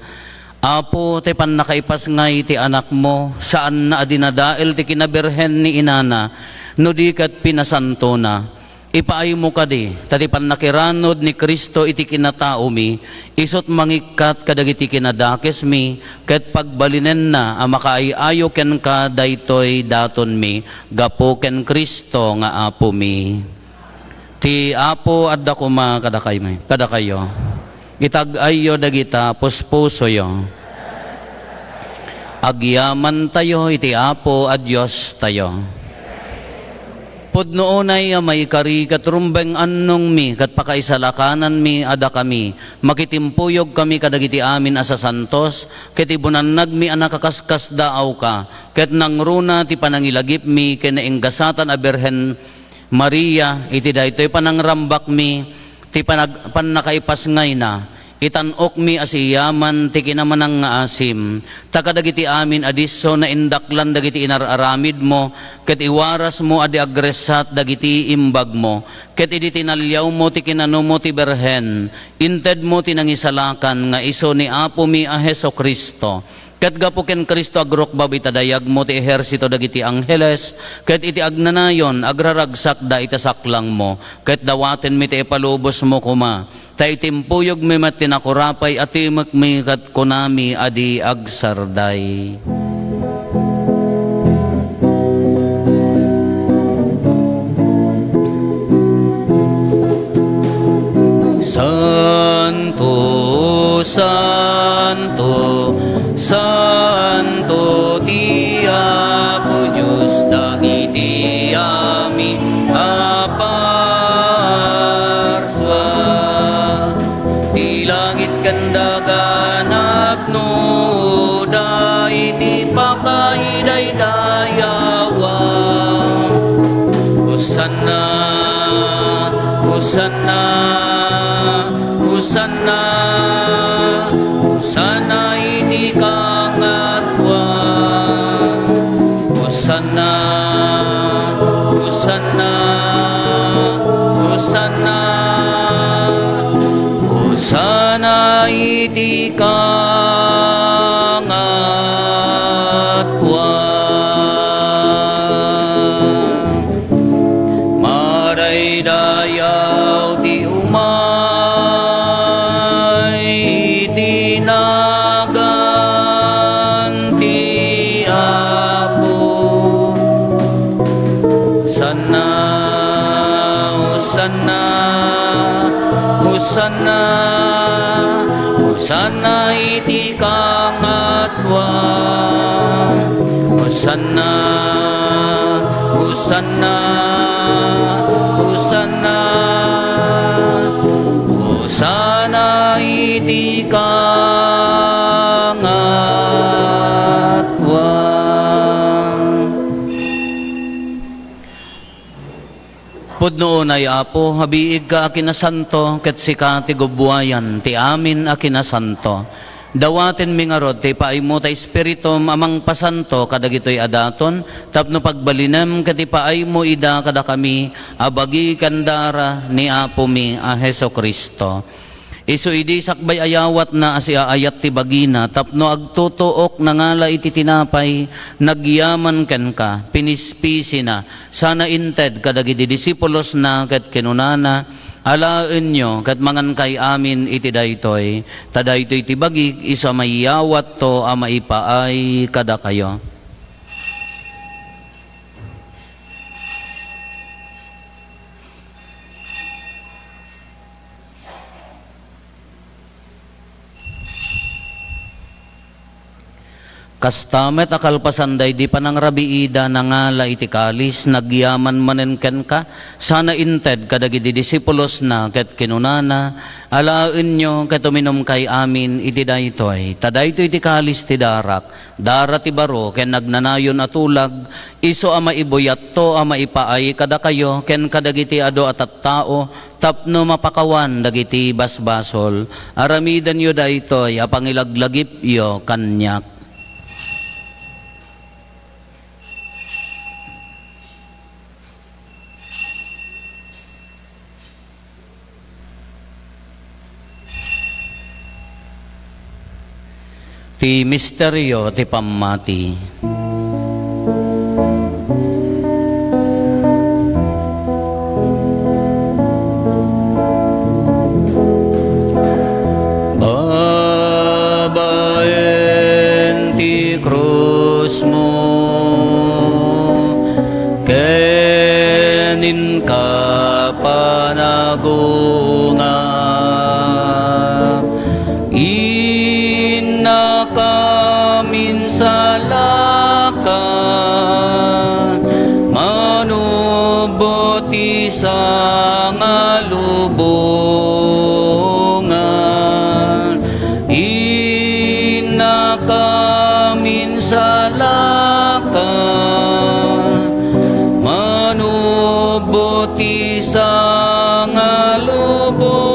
Apo, ti pannakaipasngay ti Anakmo, saanna a dinadael ti kinabirhen ni inana, no di ket pinasantona. Ipaaymo kadi, ta ti pannakiranod ni Cristo iti kinataomi, isut' mangikkat kadagiti kinadakesmi, ket pagbalinenna a makaay-ayo kenka daytoy datonmi, gapu ken Cristo nga Apomi. Ti Apo adda koma kadakaymi, kadakayo. Itag-ayyo dagita puspusoyo. Agyamantayo iti Apo a Diostayo. Pudno unay a maikari ket rumbeng annongmi ket pakaisalakananmi a dakami, makitimpuyogkami kadagiti amin a sasantos, ket ibunannagmi a nakaskaskasdaawka, ket nangruna ti panangilagipmi ken nainggasatan a Birhen Maria, iti daytoy panangrambakmi ti panag-, pannakaipasngayna, itan-okmi a siiyaman ti kinamanangngaasem, ta kadagiti amin a disso naindaklan dagiti inar-aramidmo, ket iwarasmo a di agressat dagiti imbagmo, ket idi tinaliawmo ti kinanumo ti Birhen, intedmo ti nangisalakan nga isu ni Apomi a Jesu-Cristo. Ket gapu ken Cristo, agrukbab ita dayagmo ti ehersito dagiti angheles, ket iti agnanayon, agraragsakda ita saklangmo, ket dawatenmi ti ipalubosmo koma, ta itimpuyogmi met ti nakurapay a timekmi, ket kunami a di agsarday. Santo, santo, santo ti Apo Dios dagiti amin a parsua. Ti langit ken daga napnoda iti pakaidaydayawan. Hosanna, Hosanna, Hosanna, Hosanna iti kangatoan. Hosanna, Hosanna, Hosanna, Hosanna iti kangatoan. Madaydayaw ti umay iti nagan ti Apo. Hosanna, Hosanna, Hosanna, Hosanna iti kangatoan. Hosanna, Hosanna, Hosanna, Hosanna iti kangatoan. Pudno unay, Apo, a biigka a kinasanto, ket sika ti gubbuayan ti amin a kinasanto. Dawatenmi ngarud ti ipaaymo ta Espiritum a mangpasanto kadagitoy a daton, tapno pagbalinem ket ipaaymo ida kadakami a bagi ken dara ni Apomi a Jesu-Cristo. Isu idi sakbay a yawatna a siaayat ti bagina tapno agtutuok, nangala iti tinapay, nagyaman kenka, pinispisina, sana inted kadagiti disipulosna ket kinunana, "Alaenyo ket mangankay amin iti daytoy, ta daytoy ti bagik isu a mayawatto a maipaay kadakayo." Kasta met a kalpasan daydi panangrabiida, nangala iti kalis, nagyaman manen kenka, sana inted kadagiti disipulosna, ket kinunana, "Alaenyo ket uminumkay amin iti daytoy, ta daytoy ti kalis ti darak, dara ti baro ken agnanayon a tulag, isu a maibuyatto a maipaay kadakayo ken kadagiti adu a tattao, tapno mapakawan dagiti basbasol. Aramidenyo daytoy a pangilaglagipyo kaniak." Ti misterio ti pammati. Babaen ti krusmo, ken inka panagungar. Innakam insalakan, manubot ti sangalubongan. Innakam insalakan, manubot ti sangalubongan.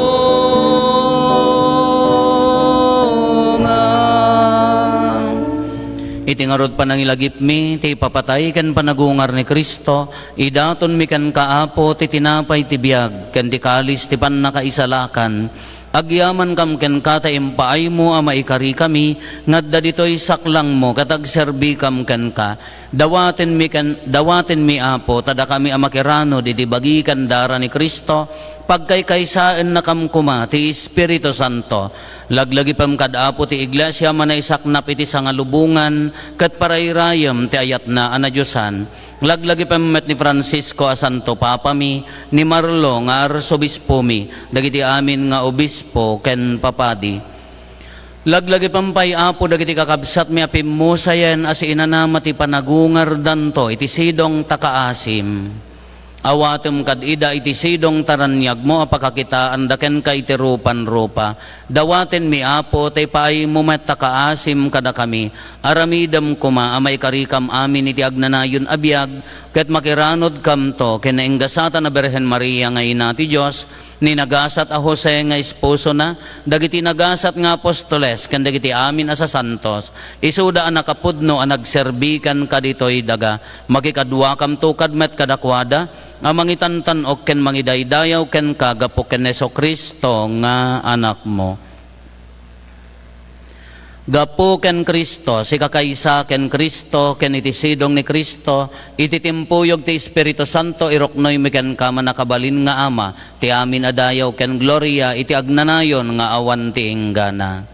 Iti ngarud panangilagipmi, ti ipapatay ken panagungar ni Cristo, idatonmi kenka, Apo, ti tinapay ti biag, ken ti kalis ti pannakaisalakan. Agyamankam kenka ta impaaymo a maikarikami nga adda ditoy saklangmo ket agserbikam kenka. Dawatenmi ken, dawatenmi, Apo, ta dakami a makiranod iti bagi ken dara ni Cristo, pagkaykaysaennakam koma ti Espiritu Santo. Laglagipem kad Apo ti Iglesia a manaisaknap iti sangalubongan ket parayrayem ti ayatna a nadiosan. Laglagipem met ni Francisco a Santo Papami, ni Marlo nga Arsobispomi, dagiti amin nga obispo ken papadi. Laglagipem pay, Apo, dagiti kakabsatmi a pimmusayen a siinanama ti panagungardanto iti sidong ta kaasim. Awatem kad ida iti sidong ta raniagmo a pakakitaanda kenka iti rupan-rupa. Dawatenmi, Apo, ta ipaaymo met ta kaasim kadakami. Aramidem koma a maikarikam amin iti agnanayon a biag, ket makiranodkamto ken nainggasatan a Birhen Maria nga Ina ti Dios, ni nagasat a Jose nga esposona, dagiti nagasat nga apostoles, ken dagiti amin a sasantos. Isuda a nakapudno a nagserbi kenka ditoy daga. Makikaduakamto kad met kadakuada a mangitantan-ok ken mangidaydayaw kenka gapu ken Jesu-Cristo nga Anakmo. Gapu ken Cristo, sikakaysa ken Cristo, ken iti sidong ni Cristo, iti timpuyog ti Espiritu Santo, iruknoymi kenka, Mannakabalin nga Ama, ti amin a dayaw ken gloria iti agnanayon nga awan ti inggana.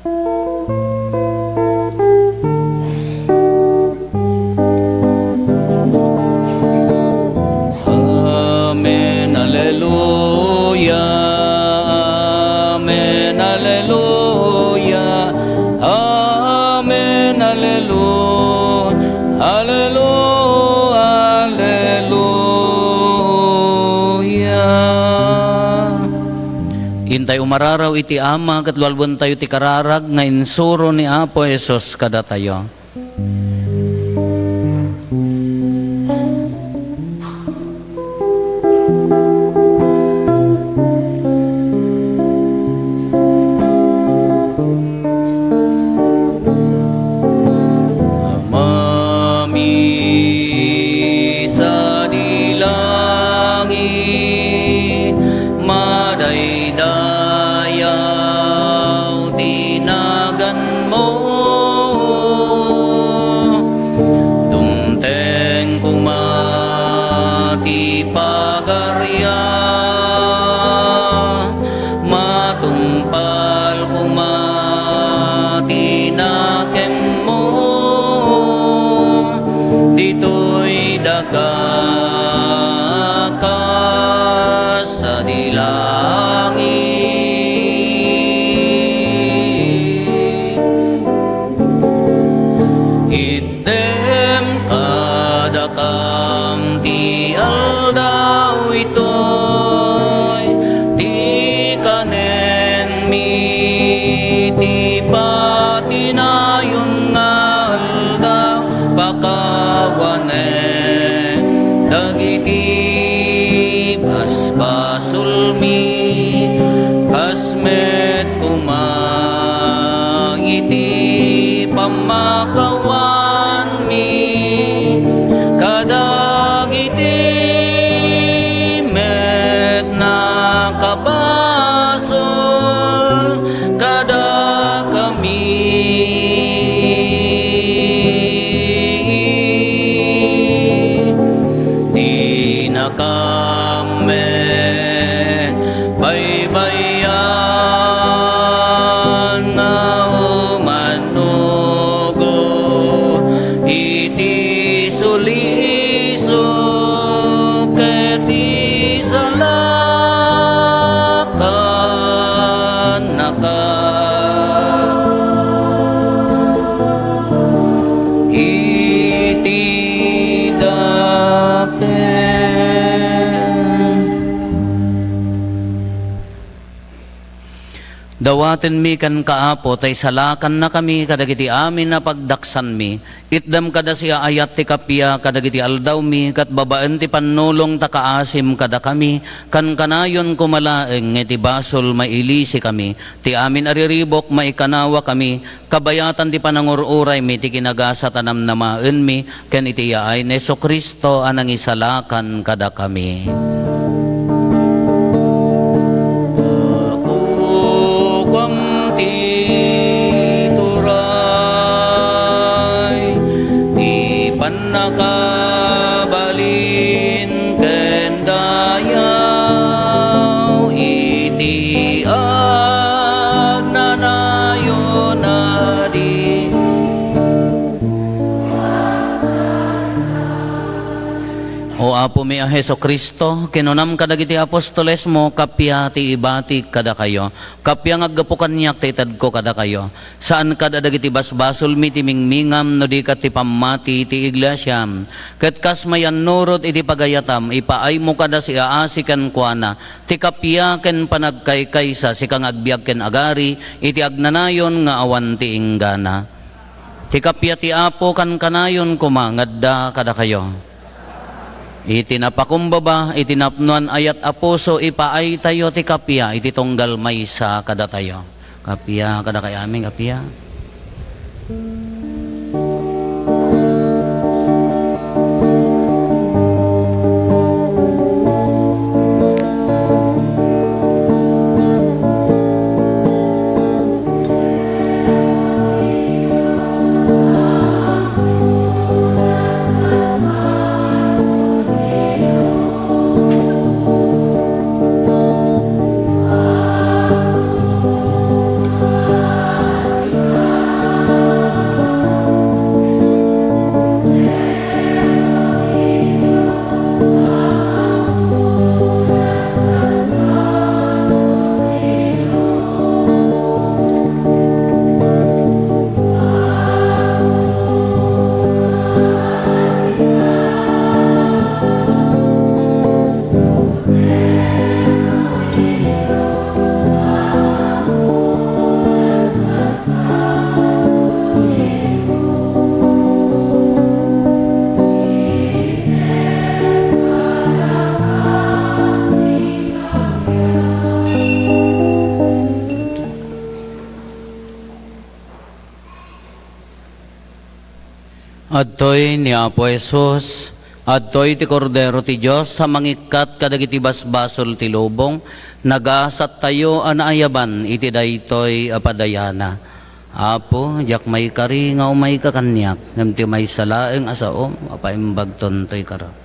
Amen. Alleluia. Amen. Alleluia. Amen. Alleluia. Alleluia. Alleluia. Intay umararaw iti Ama ket lualbentayo ti kararag nga insuro ni Apo Jesus kadatayo. Amami sadi langit, madaydayaw ti naganmo. Dumteng koma ti pagaria, matungpal koma ti nakemmo ditoy daga kas sadi langit. Dawatenmi kenka, Apo, ta isalakannakami kadagiti amin a pagdaksanmi. Itdam kada siaayat ti kappia kadagiti aldawmi, ket babaen ti pannulong ta kaasim kadakami, kankanayon koma laeng nga iti basol mailisikami. Ti amin a riribuk, maikanawakami, kabayatan ti panangur-uraymi ti kinagasat a namnamaenmi, ken iti yaay ni Jesu-Cristo a nangisalakan kadakami. Apukom ti turay, ti pannakabalin ken dayaw iti agnanayon a di. O Apomi a Jesu-Cristo, kinunam kadagiti apostolesmo, kappia ti ibatik kadakayo, kappia nga aggapu kaniak ti itedko kadakayo. Saan kad a dagiti basbasolmi ti mingmingam no di ket ti pammati ti iglesiam. Ket kas mayannurot iti pagayatam, ipaaymo kada siaasi kenkuana ti kappia ken panagkaykaysa, sika nga agbiag ken agari iti agnanayon nga awan ti inggana. Ti kappia ti Apo kankanayon koma nga adda kadakayo. Iti napakumbaba, iti napnoan ayat a puso, ipaaytayo ti kappia iti tunggal maysa kadatayo. Kappia kadakayo amin, kappia. Adtoy ni Apo Jesus, adtoy ti Kordero ti Dios a mangikkat kadagiti basbasol ti lubong. Nagasattayo a naayaban iti daytoy a padayana. Apo, diak maikari nga umayka kaniak, ngem ti maysa laeng a saom a paimbagton toy kara.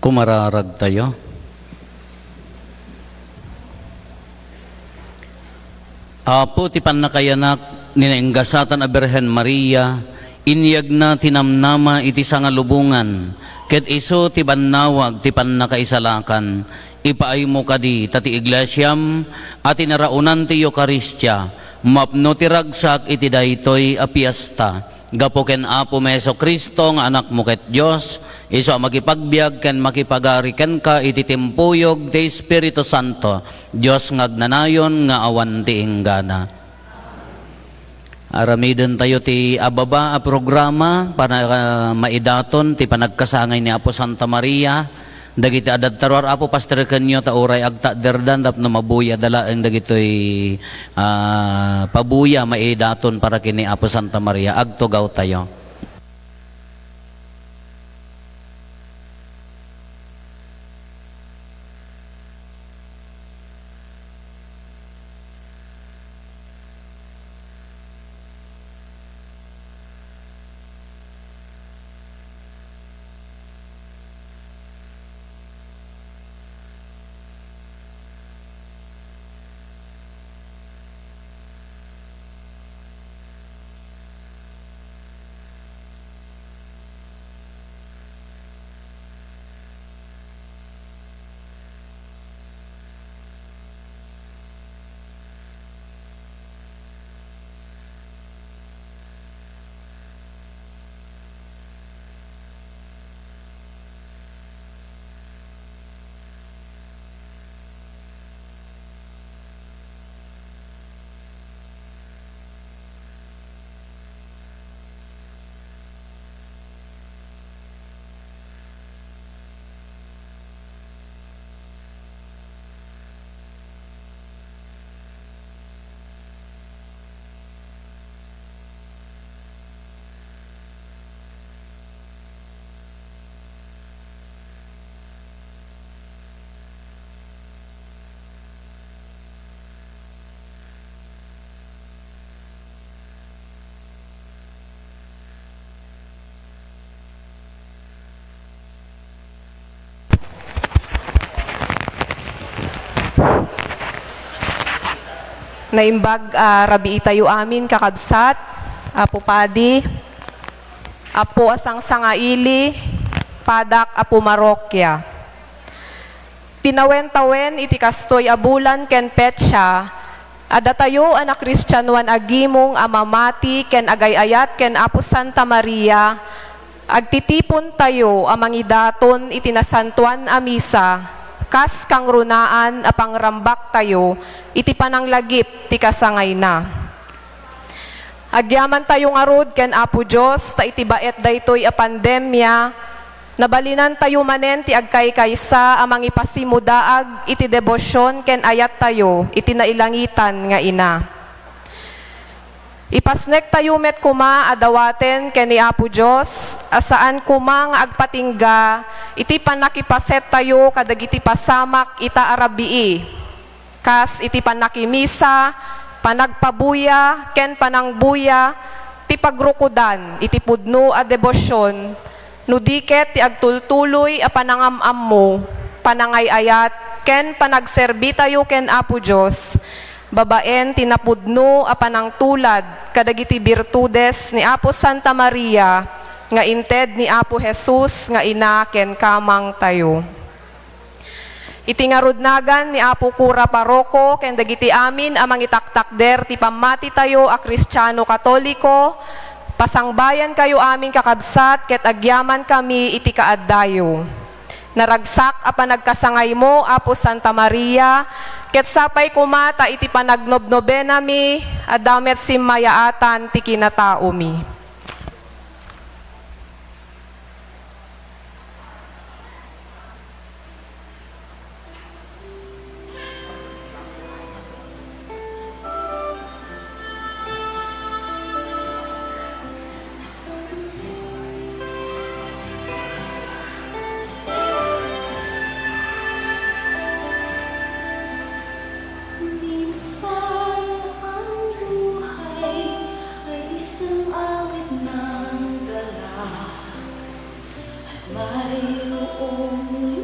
Kumararagtayo. Apo ti pannakayanak ni nainggasatan a Birhen Maria, inyegna ti namnama iti sangalubongan, ket isu ti bannawag ti pannakaisalakan. Ipaaymo kadi ta ti iglesiam a tinaraonan ti Eukaristia, mapno ti ragsak iti daytoy a fiesta. Gapu ken Apomi Jesu-Cristo nga Anakmo ket Dios, isu a makipagbiag ken makipagari kenka iti timpuyog ti Espiritu Santo, Dios nga agnanayon nga awan ti inggana. Aramidentayo ti ababa a programa para, ah, maidaton ti panagkasangay ni Apo Santa Maria. Dagiti adda taruar, Apo, pasterekenyo ta uray agtakderdan tapno mabuyada laeng dagitoy, ah, pabuya maidaton para ken ni Apo Santa Maria. Agtugawtayo. Naimbag a rabiitayo amin, kakabsat, Apo Padi, Apo a sangsangaili, padak a pumarokia. Tinawentawen iti kastoy a bulan ken petsa, a datayo a nakristianoan agimong a mamati ken agay-ayat ken Apo Santa Maria, agtitipontayo a mangidaton iti Nasantoan a Misa, kas kangrunaan a pangrambaktayo iti pananglagip ti kasangayna. Agyamantayo ngarud ken Apo Dios ta iti baet daytoy a pandemia, nabalinantayo manen ti agkaykaysa a mangipasimudaag iti debosion ken ayattayo iti nailangitan nga Ina. Ipasnektayo met koma a dawaten ken ni Apo Dios a saan koma nga agpatingga iti pannakipasettayo kadagiti pasamak ita a rabii. Kas iti pannakimisa, panagpabuya, ken panangbuya, ti pagrukodan iti pudno a debosion, no di ket ti agtultuloy a panangam-ammo, panangay-ayat, ken panagserbitayo ken Apo Dios, babaen ti napudno a panangtulad kadagiti birtudes ni Apo Santa Maria nga inted ni Apo Jesus nga Ina ken Kamangtayo. Iti ngarud nagan ni Apo Kura Paroko ken dagiti amin a mangitaktakder ti pammatitayo a Kristiano Katoliko, pasangbayankayo amin, kakabsat, ket agyamankami iti kaaddayo. Naragsak a panagkasangaymo, Apo Santa Maria, ket sapay koma ta iti panagnobenami, adda met simmayaatan ti kinataomi. Minsan ang buhay ay isang awit ng galak. Mayroong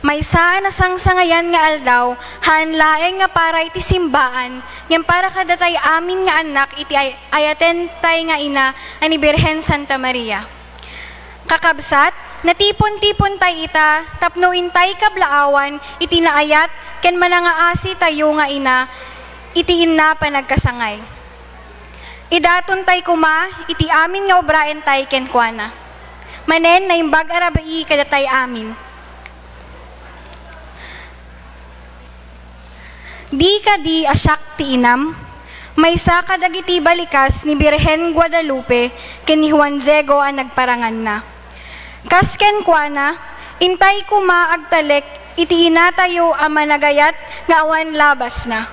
Maysa a nasangsangayan nga aldaw, haan laeng nga para iti simbaan, ngem para kadatayo amin nga annak iti ay-, ayatentay nga ina a ni Birhen Santa Maria. Kakabsat, natipon-tipontay ita tapno intay kablaawan iti naayat ken manangaasitayo nga ina iti inna panagkasangay. Idatontay koma iti amin nga obraentay kenkuana. Manen, naimbag a rabii kadatay amin. Di kadi a siak ti inam? Maysa kadagiti balikas ni Birhen Guadalupe ken ni Juan Diego a nagparanganna. Kas kenkuana, intay koma agtalek iti inatayo a managayat nga awan labasna.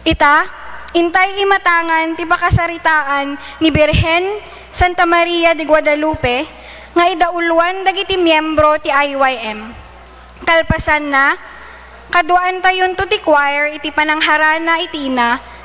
Ita, intay imatangan ti pakasaritaan ni Birhen Santa Maria de Guadalupe nga idauloan dagiti miembro ti I Y M. Kalpasanna, kaduaantayonto ti choir iti panangharana iti ina.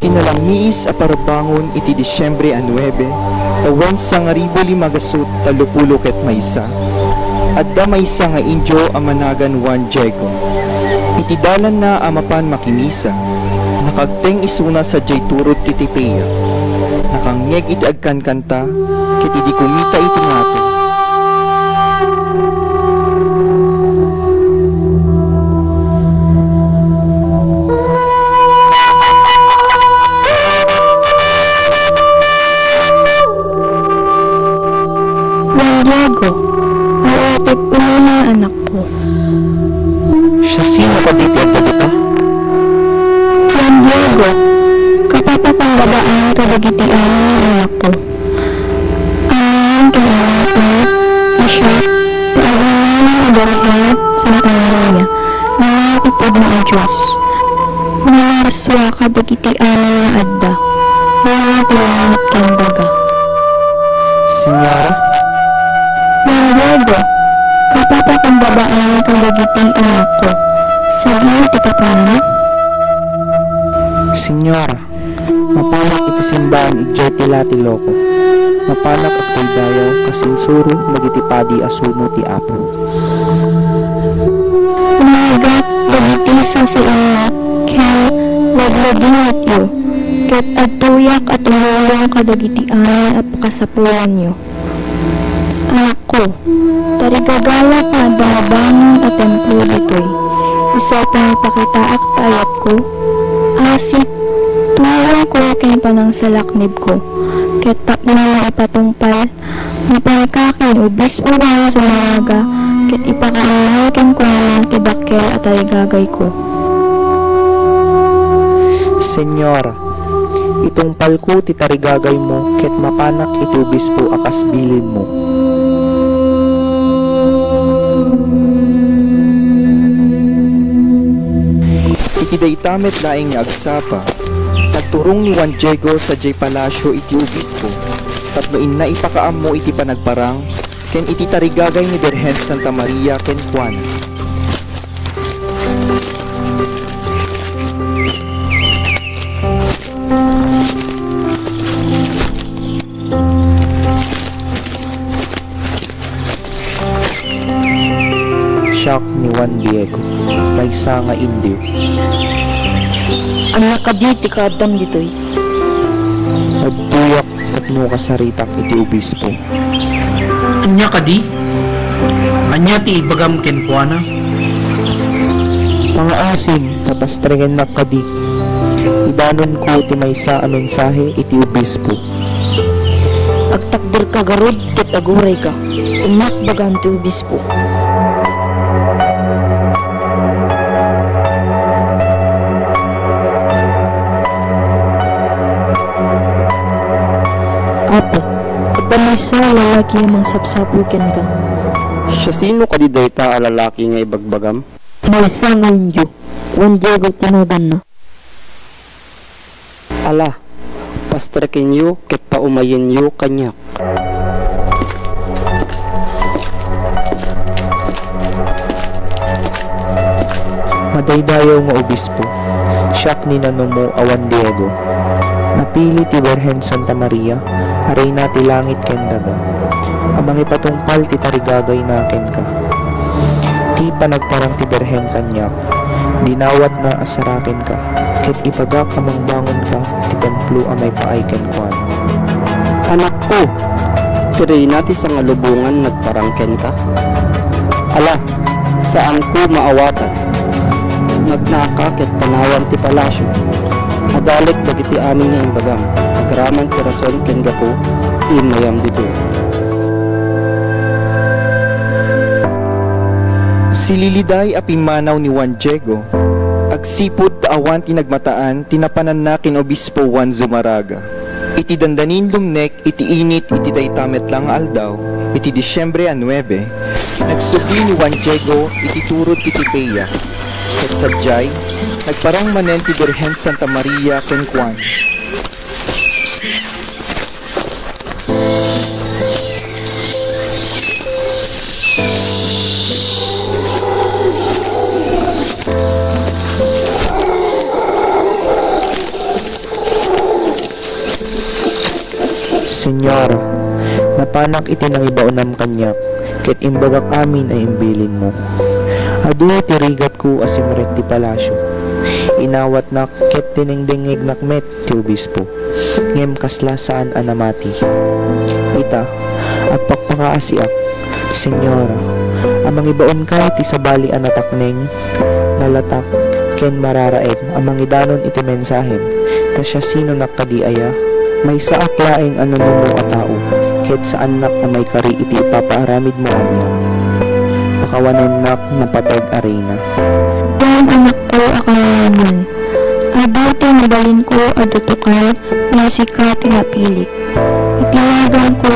Nalamiis a parabangon iti Disiembre a nuebe, tawen sangaribu lima gasut tallopulo ket maysa, adda maysa nga Indio a managan Juan Diego. Iti dalanna a mapan makimisa, nakagteng isuna sadiay turod ti tipeya. Nakangngeg iti agkankanta, ket idi kumita iti ngato, Juan Diego, aratep unay nga anakko. Siasino kadi ti adda dita? Juan Diego, kapapakon babaen kadagiti amin nga anakko. Amin ken anak ni Isaac, ti aginana ni Birhen Santa Maria, nga naipudno a Dios. Namarsua kadagiti amin nga adda, nga ti langit ken daga. Senyora? Juan Diego, kapapakon babaen kadagiti anakko, sadino ti kapananna? Senyora, mapanak iti simbaan idiay Tlatelolco. Mapanak agdaydayaw kas insuro dagiti padi a suno ti Apo. Umigat dagiti sasainyo ken laglagingetyo, ket adtoyak a tumulong kadagiti amin a pakasapulanyo. Anakko, tarigagayam nga adda mabangon a templo ditoy. Isu a pangipakitaak ti ayatko, asit, tulongko ken panangsalaknibko, ket tapno maipatungpal, mapanka ken Obispo Juan Zumarraga, ket ipakaammo kenkuana ti dakkel a tarigagayko. Senyora, itungpalko ti tarigagaymo ket mapanak iti obispo a kas bilinmo. Iti dayta met laeng nga agsapa, nagturong ni Juan Diego sadiay palasio iti obispo tapno inna ipakaammo iti panagparang ken iti tarigagay ni Birhen Santa Maria kenkuana. Siak ni Juan Diego, maysa nga Indio. Ania kadi ti kaaddam ditoy? Adtoyak tapno kasaritak iti obispo. Ania kadi? Ania ti ibagam kenkuana? Pangaasim ta pastrekennak kadi. Idanonko ti maysa a mensahe iti obispo. Agtakderka garud ket agurayka. Innak bagaan ti obispo. Apo, adda maysa a lalaki a mangsapsapul kenka. Siasino kadi dayta a lalaki nga ibagbagam? Maysa nga Indio, Juan Diego ti naganna. Ala, pastrekenyo ket paumayenyo kaniak. Madaydayaw nga obispo, siak ni nanumo a Juan Diego. Napili ti Birhen Santa Maria a Reyna ti langit ken daga, a mangipatungpal ti tarigagayna kenka. Ti panagparang ti Birhen kaniak, dinawatna a sarakenka, ket ibagak a mangbangonka ti templo a maipaay kenkuana. Anakko, ti Reyna ti Sangalubongan nagparang kenka. Ala, saanko maawatan. Nagnaka ket panawam ti palasio. Adalek dagiti amin nga imbagam, agraman ti rason ken gapu ti immayam ditoy. Sililiday a pimmanaw ni Juan Diego, agsipud ta awan ti nagmataan ti napananna ken Obispo Juan Zumarraga. Iti dandanin lumnek iti init iti dayta met la nga aldaw, iti Disiembre a nuebe, nagsubli ni Juan Diego iti turod ti tipeya, ket sadiay, nagparang manen ti Birhen Santa Maria kenkuana. Señora, napanak iti nangibaonam kaniak, ket imbagak amin a imbilinmo. Adu ti rigatko a simrek ti palasio. Inawatnak ket dinengdengngegnak met ti obispo, ngem kasla saan a namati. Ita, agpakpakaasiak, Señora, a mangibaonka iti sabali a natakneng, nalatak, ken mararaem a mangidanon iti mensahem, ta siasinonak kadi aya? Maysaak laeng a nunumo a tao, ket saannak a maikari iti ipapaaramidmo anian. Pakawanennak napateg a reyna. Diam, anakko a kangayamon. Adu ti mabalinko a dutokan, nga sika ti napilik. Iti naganko,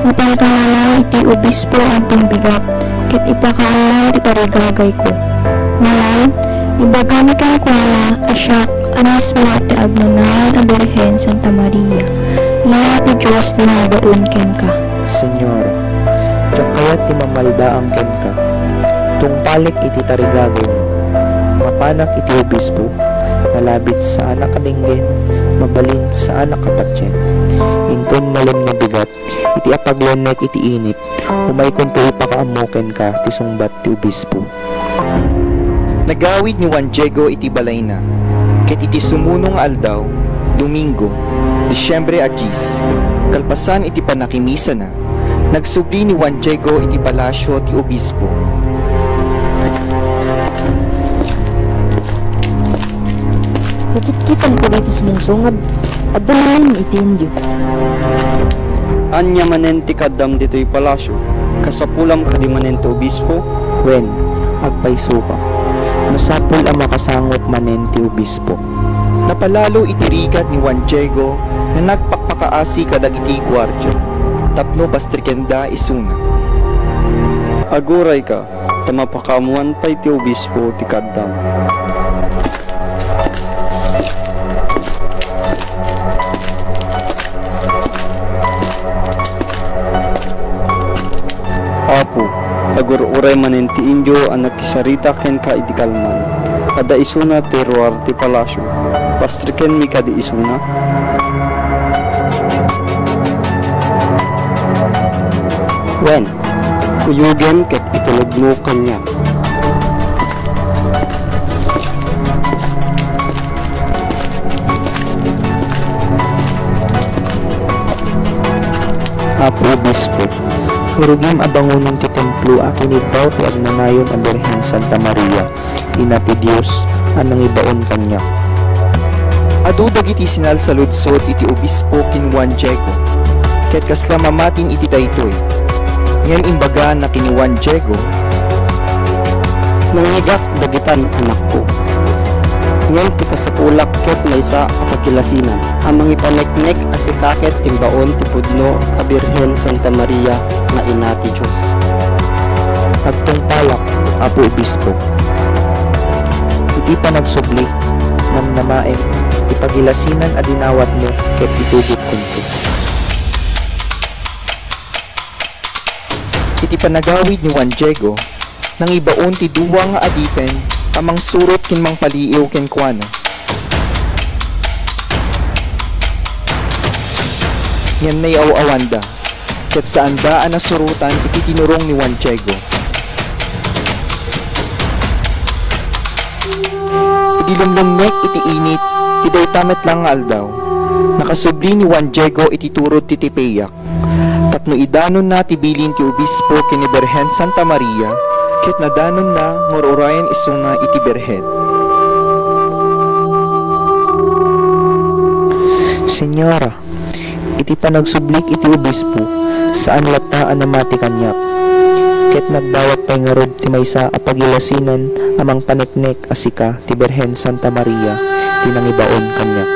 mapanka laeng iti obispo a agbibigat, ket ipakaammo ti tarigagayko. Ngarud, ibagam kenkuana a siak a mismo ti agnanayon a Birhen Santa Maria, ina ti Dios, ti nangibaon kenka. Señora, diak kayat ti mamaldaang kenka. Tungpalek iti tarigagaymo. Mapanak iti obispo, nalabit saanak a denggen, mabalin saanak a patien. Inton malem nga bigat, iti apaglennek iti init, umaykonto ipakaammo kenka ti sungbat ti obispo. Nagawid ni Juan Diego iti balayna, ket iti sumuno nga aldaw, Domingo, Disiembre a dies, kalpasan iti pannakimisana, nagsubli ni Juan Diego iti palasio ti obispo. Nakitkitanko daytoy sumungsungad. Adda manen iti indio. Ania manen ti kaaddam ditoy palasio? Kasapulam kadi manen ti obispo? Wen, agpaysoka. Masapul a makasangok manen ti obispo. Napalalo iti rigat ni Juan Diego nga nagpakpakaasi kadagiti guardia tapno pastrikenda isuna. Agurayka, ta mapakaammoan pay ti obispo ti kaaddam. Apo, agur-uray manen ti indio a nakisarita kenka idi kalman. Adda isuna ti ruar ti palasio. Pastrikenmi kadi isuna? Wen, kuyogem ket itulodmo kaniak. Apo Obispo, irugim a bangonen ti templo a kinibbaw ti agnanayon a Birhen Santa Maria, Ina ti Dios, a nangibaon kaniak. Adu dagiti sinalsaludsod iti obispo ken Juan Diego, ket kasla mamatin iti daytoy. Ngem imbagana ken ni Juan Diego, Nangngegak dagitan, anakko. Ngem ti kasapulak ket maysa a pakilasinan a mangipaneknek a sika ket imbaon ti pudno a Birhen Santa Maria nga Ina ti Dios. Agtungpalak, Apo Obispo. Iti panagsublik, namnamaem ti pakilasinan a dinawatmo ket itugotkonto. Iti panagawid ni Juan Diego, nangibaon ti dua nga adipen a mangsurot ken mangpaliiw kenkuana. Ngem naiaw-awanda, ket saanda a nasurotan iti tinurong ni Juan Diego. Idi lumlumnek iti init ti dayta met la nga aldaw, nakasubli ni Juan Diego iti turod ti tipeyak. Tapno idanonna ti bilin ti obispo ken ni Birhen Santa Maria, ket nadanonna nga ur-urayen isuna iti Birhen. Señora, iti panagsublik iti obispo, saan latta a namati kaniak. Ket nagdawat pay ngarud ti maysa a pakilasinan a mangpaneknek a sika ti Birhen Santa Maria ti nangibaon kaniak.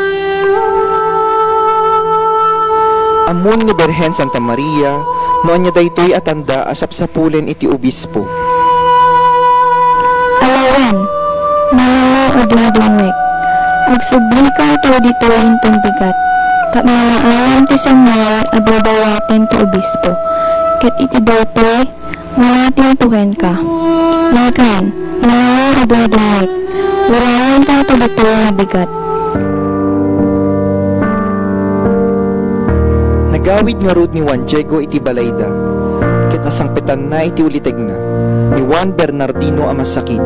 Ammon ni Birhen Santa Maria no ania daytoy a tanda a sapsapulen iti obispo. Alawan, nanalo a dungdungngoek. Agsublikanto ditoy inton bigat, tapno maalam ti sangay a dadawaten ti obispo, ket iti daytoy, manatinto kenka. Inkan, nanalo a dungdungngoek, urayenkanto ditoy nga bigat. Gawid ngarud ni Juan Diego iti balayda, ket nasangpetanna iti ulitegna ni Juan Bernardino a masakit.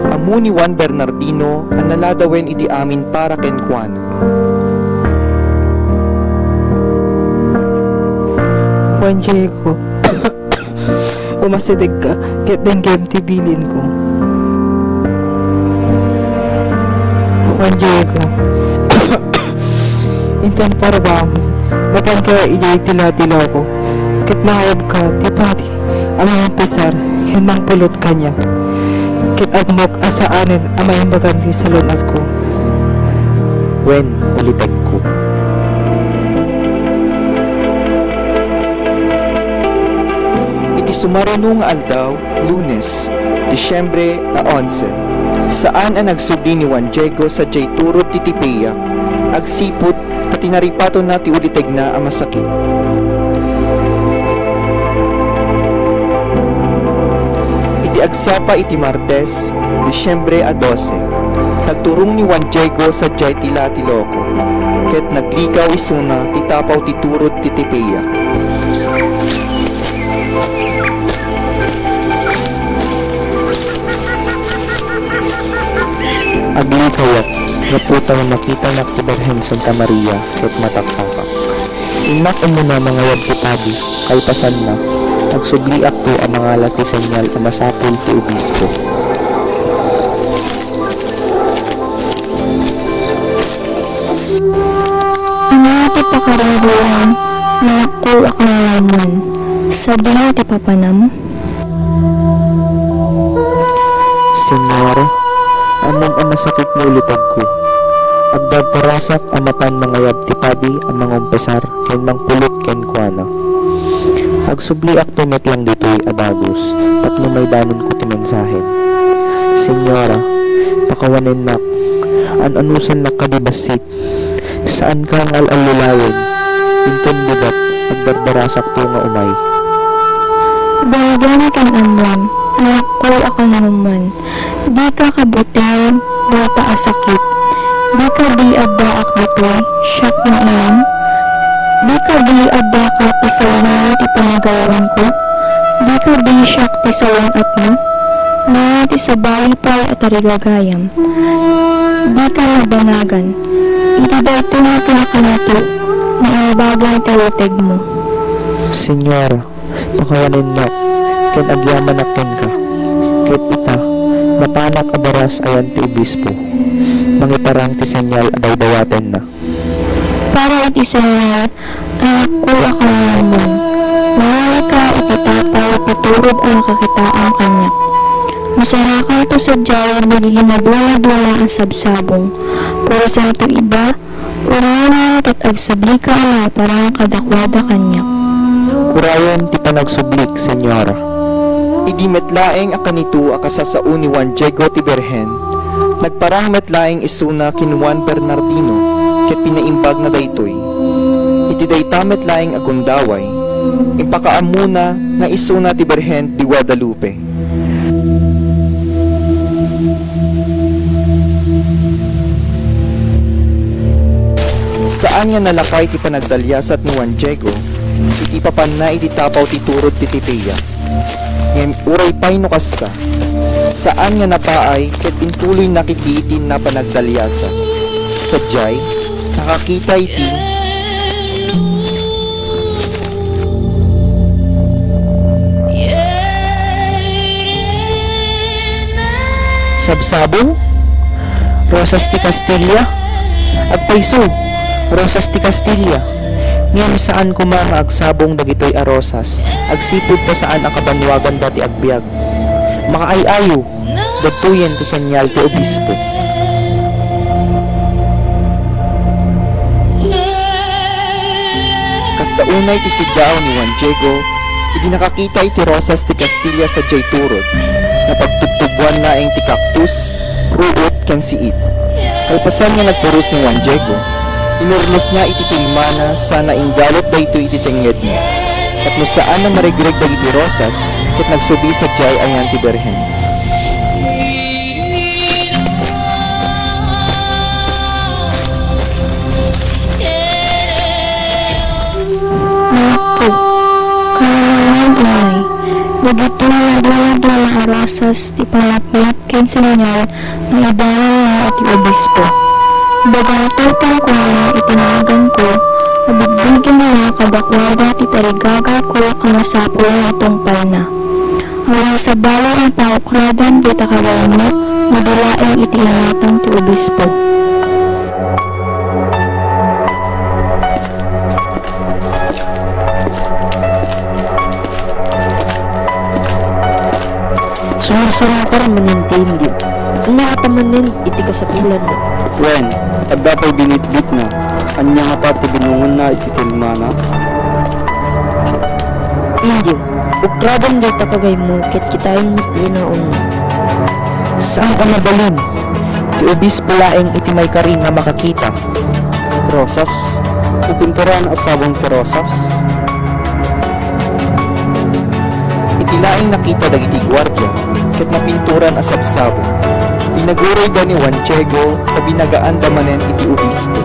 Ammo ni Juan Bernardino a naladawen iti amin para kenkuana. Juan Diego, umasidegka, ket denggem ti bilinko. Juan Diego, inton parbaam, mapanka idiay tilatilawko, ket nangayabka ti padi a mangumpisar ken mangpulot kaniak, ket ammok a saanen a maimbagan ti salun-atko. Wen, ulitegko. Iti sumaruno nga aldaw, Lunes, Disiembre a onse, saan a nagsubli ni Juan Diego sadiay turod ti tipiak, agsipud ta tinaripatonna ti ulitegna a masakit. Iti agsapa iti Martes, Disiembre a dose, nagturong ni Juan Diego sadiay tilatilawko, ket naglikaw isuna ti tapaw ti turod ti tipiak. Aglikawak, gapu ta nakitanak ti Birhen Santa Maria ket mataktakak. Innak umuna mangayab ti padi, kalpasanna, agsubliakto a mangala ti senyal a masapul ti obispo. Ania ti pakaruruam, anakko a kananaman? Sadino ti papanam? Senyora, ammom a masakit ni ulitegko. Agdardarasak a mapan mangayab ti padi a mangumpisar ken mangpulot kenkuana. Agsubliakto met lang ditoy a dagus tapno maidanonko ti mensahem. Senyora, pakawanennak, an-anusannak kadi bassit. Saanka nga al-allilawen. Inton bigat, agdardarasakto nga umay. Denggen ken ammoam, anakko a kananaman, dika kabuteng, dayta a sakit. Dika di addaak ditoy, siak nga ilan. Dika di addaka ti sawenna ti panagaywanko. Dika di siak ti sawen-atmo. Nga ti sabali pay a tarigagayam. Dika madanagan. Iti daytoy met la a kanito nga imbagan ti ulitegmo. Senyora, pakawanennak, ken agyamanak kenka. Ket ita, mapanak a baras ayan ti obispo. Mangiparang ti senyal a daydayatenna. Para iti senyal, anakko a kananaman, mangalaka iti tapaw ti turod a nakakitaam kaniak. Masarakanto sadiay dagiti nadunaduna a sabsabong. Purosanto ida, uray ket agsublika a mangiparang kadakuada kaniak. Urayen ti panagsublik, Senyora. Idi met laeng a kanito a kasasao ni Juan Diego ti Birhen, nagparang met laeng isuna ken Juan Bernardino ket pinaimbagna daytoy. Iti dayta met laeng a gundaway, impakaammona nga isuna ti Birhen ti Guadalupe. Saan nga nalakay ti panagdaliasat ni Juan Diego iti ipapanna iti tapaw ti turod ti tipiak. Ngem uray pay no kasta, saan nga napaay ket intuloyna ket diay ti panagdaliasat. Sadiay, nakakita iti sabsabong? Rosas ti Castilla? Agpayso, rosas ti Castilla. Ngem saan koma nga agsabong dagitoy a rosas, agsipud ta saan a kabannuaganda ti agbiag. Makaay-ayo, dagitoyen ti senyal ti obispo. Kasta unay ti siddaaw ni Juan Diego, idi nakakita iti rosas ti Castilla sadiay turod, napagtubtubuan laeng ti kaktus, ruot, ken siit. Kalpasan nga nagpuros ni Juan Diego, inurnosna iti tilmana sana inggalut daytoy iti tengngedna. Tapno saan a marigreg dagiti rosas, ket nagsubi sadiay ayan ti Birhen. Dagitoy nga dumaduma a rosas ti panapnap ken senyal nga idalanna iti obispo. Baganto pay koma iti naganko a bigbigenna kadakuada ti tarigagayko a masapul nga itungpalna. Awan sabali a paukradan dayta kagaymo nga di laeng iti imatang ti obispo. Sumarsarakar manen ti indio. Ania ngata manen iti kasapulanna? Wen, adda pay binitbitna. Ania ngata ti binungonna iti tilmana? Indio, ukradan dayta kagaymo ket kitaem met ti inaunmo. Saan a mabalin. Ti obispo laeng iti maikari nga makakita. Rosas? Napinturan a sabong ti rosas? Iti laeng nakita dagiti guardia ket napinturan a sabsabong. Inaguroyda ni Juan Diego ta binagaanda manen iti obispo.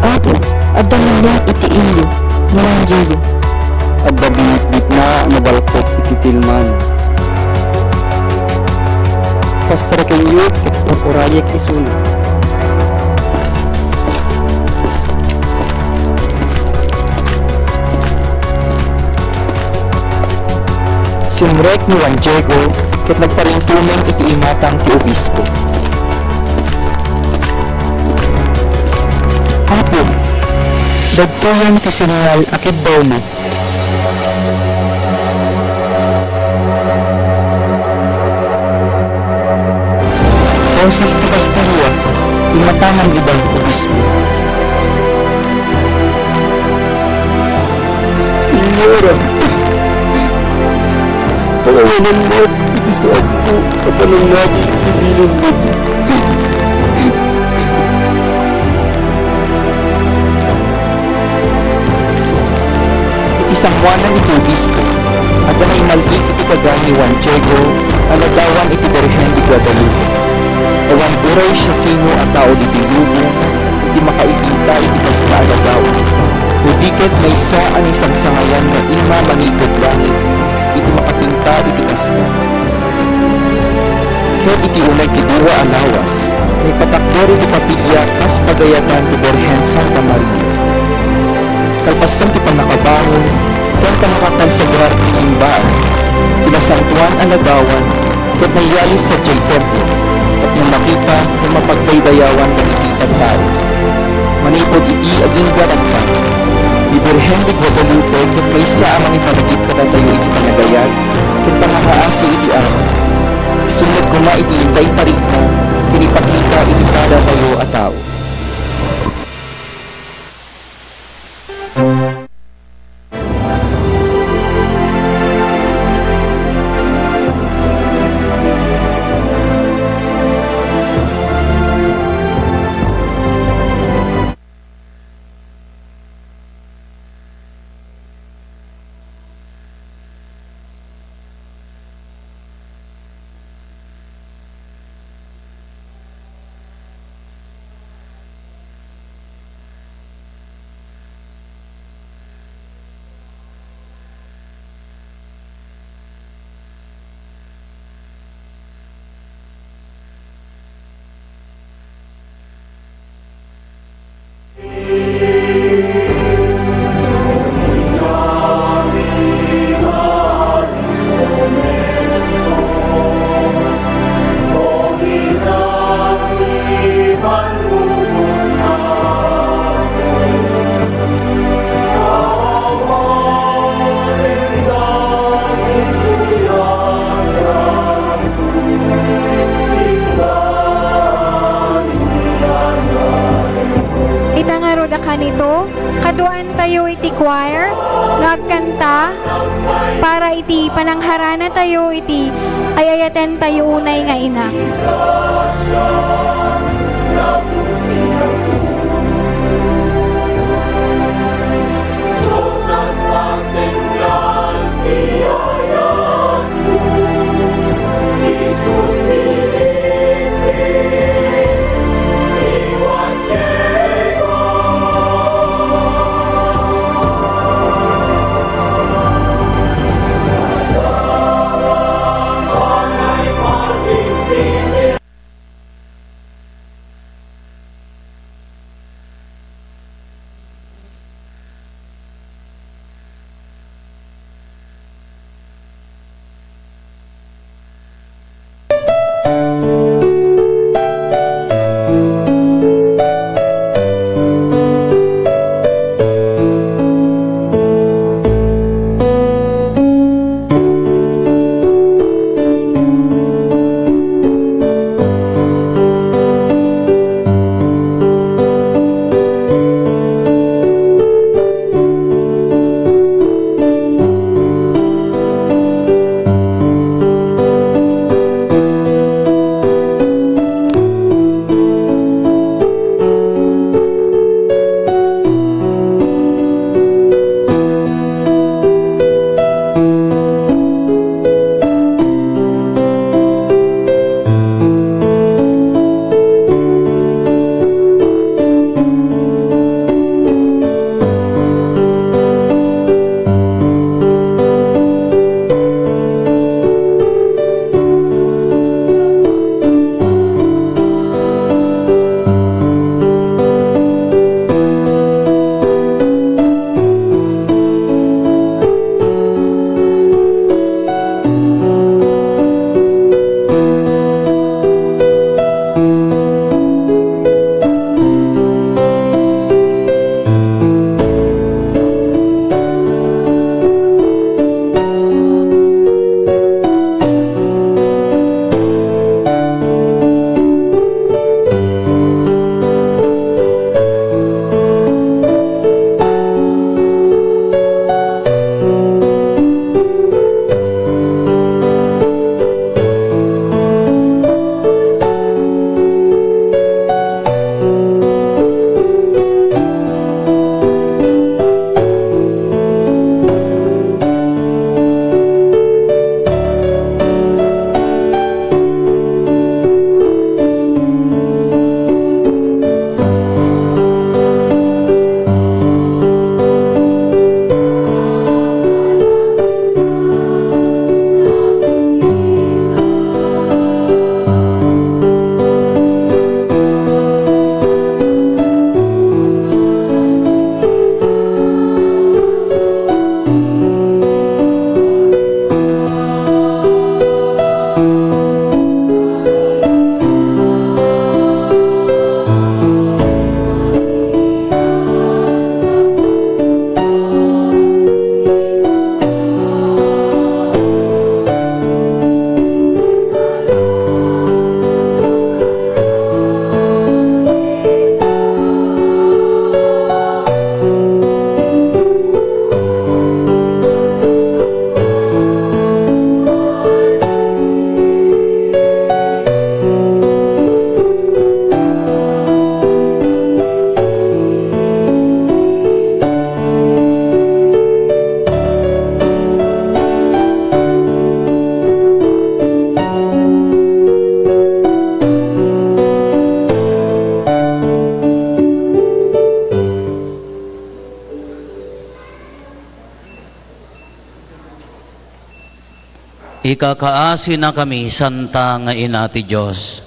Apo, adda manen iti indio ni Juan Diego. Adda binitbitna a nabalkot iti tilmana. Pastrakenyo ket purpurayek isuna. Simrek ni Juan Diego ket nagparintumeng iti imatang ti obispo. Apo, dagitoyen ti senyal a kiddawmo. Rosas ti Castilla, imatangan ida, obispo. Señora, pakawanennak iti saanko a panangngadi iti bilin. Iti sangoanan iti obispo, adda naimalbik iti daga ni Juan Diego a ladawan iti Birhen de Guadalupe. Awan uray siasino a tao ditoy lubong ti makaipinta iti kasta a ladawan, no di ket maysa a naisangsangayan nga ima manipud langit iti makapinta iti kasta. Ket iti uneg ti dua a lawas, naipatakder iti kapilya kas pagayatan ti Birhen Santa Maria. Kalpasan ti pannakabangon ken pannakakonsagar ti simbaan, ti nasantoan a ladawan ket naiyalis sadiay templo tapno makita ken mapagdaydayawan dagiti tattao. Manipud idi agingga tatta, ti Birhen de Guadalupe ket maysa a mangipanagip kadatayo iti panagayat ken panangaasi iti Apo. Isu met koma iti inday parikna ken ipakita iti kadatayo a tao. Ita ngarud a kanito, kaduaantayo iti choir nga agkanta para iti panangharanatayo iti ay-ayatentayo unay nga ina. Ikakaasinakami, Santa nga Ina ti Dios.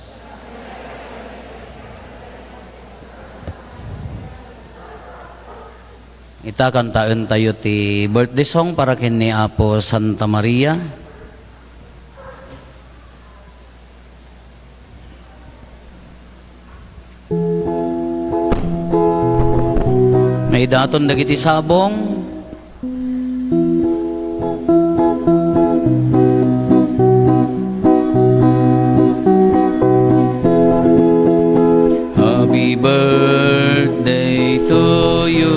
Ita, kantaentayo ti birthday song para ken ni Apo Santa Maria. Maidaton dagiti sabong. Happy birthday to you.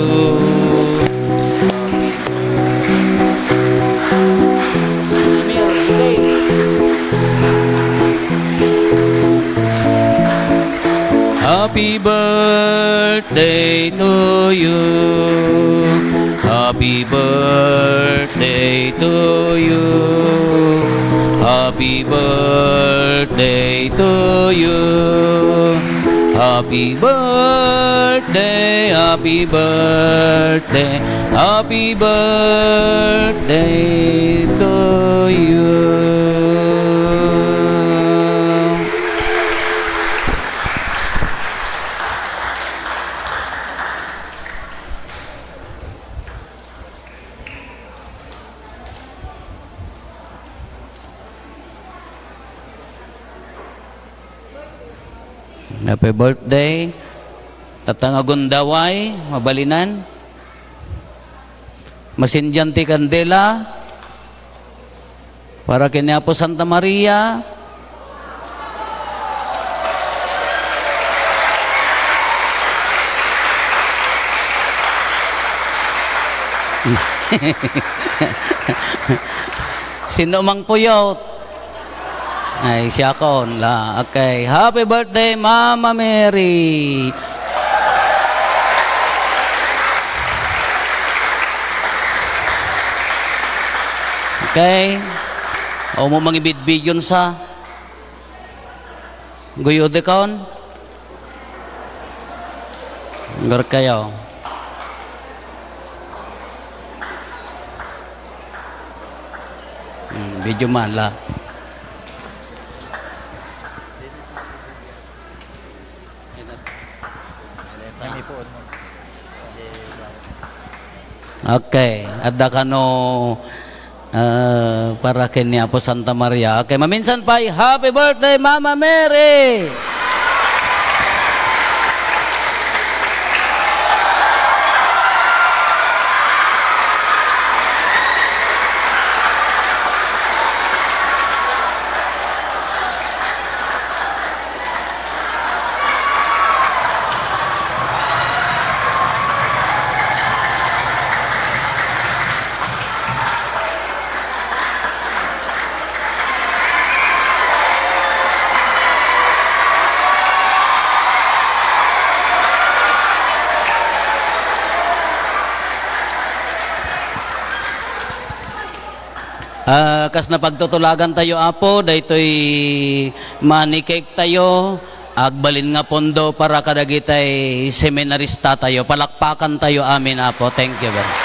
Happy birthday to you. Happy birthday to you. Happy birthday to you. Happy birthday, happy birthday, happy birthday to you. Happy birthday. Tatta nga agundaway, mabalinan. Masindian ti kandela. Para ken ni Apo Santa Maria. Sino mang puyot? Ay, siakon la. Okay. Happy birthday, Mama Mary. Okay. O mo mangibidbidyon sa. Guyodekon. Ber kayo. Hmm, video man la. Okay, adda kano, eh, para ken ni Apo Santa Maria. Okay, maminsan pay, happy birthday, Mama Mary! Ah, kas napagtutulagantayo, Apo, daytoy money cake tayo, agbalin nga pondo para kadagitay seminaristatayo. Palakpakantayo amin, Apo. Thank you very much.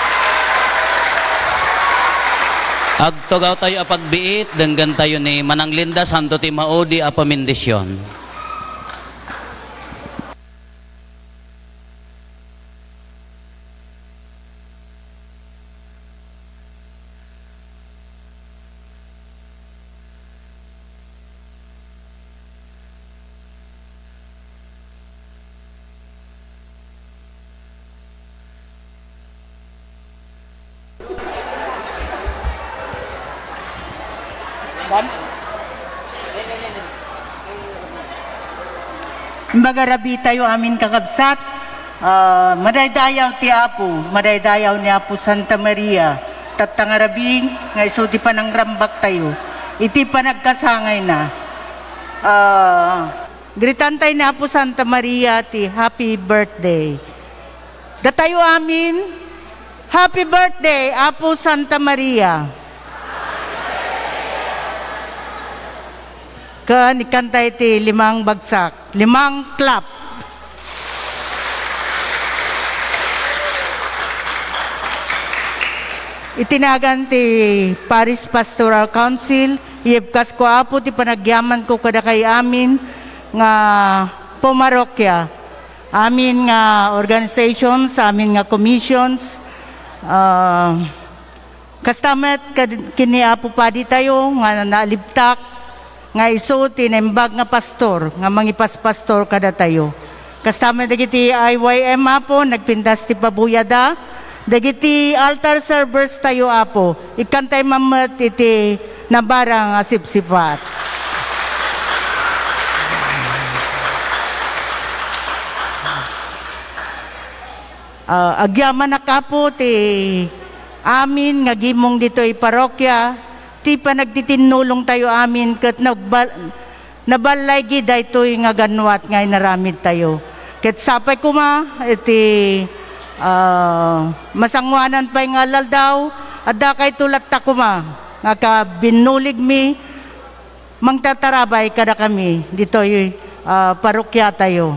Agtugawtayo a pagbiit, denggantayo ni Manang Linda, santo ti maudi a pamendisyon. Imbag a rabii tayo amin, kakabsat. Ah, madaydayaw ti Apo, madaydayaw ni Apo Santa Maria. Tatta nga rabii nga isu ti panangrambaktayo iti panagkasangayna. Ah, Gritantay ni Apo Santa Maria ti happy birthday. Datayo amin, happy birthday, Apo Santa Maria. Ken ikkantay ti limang bagsak, limang clap. Iti nagan ti Parish Pastoral Council, Iyebkasko, Apo, ti panagyamanko kadakay amin nga pumarokia, amin nga organizations, amin nga commissions, ah, kasta met kad-, ken ni Apo Padi tayo nga nalibtak nga isu ti naimbag nga pastor nga mangipaspastor kadatayo. Kasta met dagiti I Y M, Apo, nagpintas ti pabuyada. Dagiti altar servers tayo, Apo, ikkantay man met iti nabarang a sipsipat. Ah, agyamanak, Apo, ti amin nga gimong ditoy parokya, ti panagtitinnulong tayo amin ket nagbal-, nabalaygi daytoy nga ganwat nga inaramid tayo. Ket sapay koma iti, ah, masangoanan pay nga aldaw, adda kayto latta koma nga kabinnuligmi, mangtatarabay kadakami ditoy, ah, parokya tayo.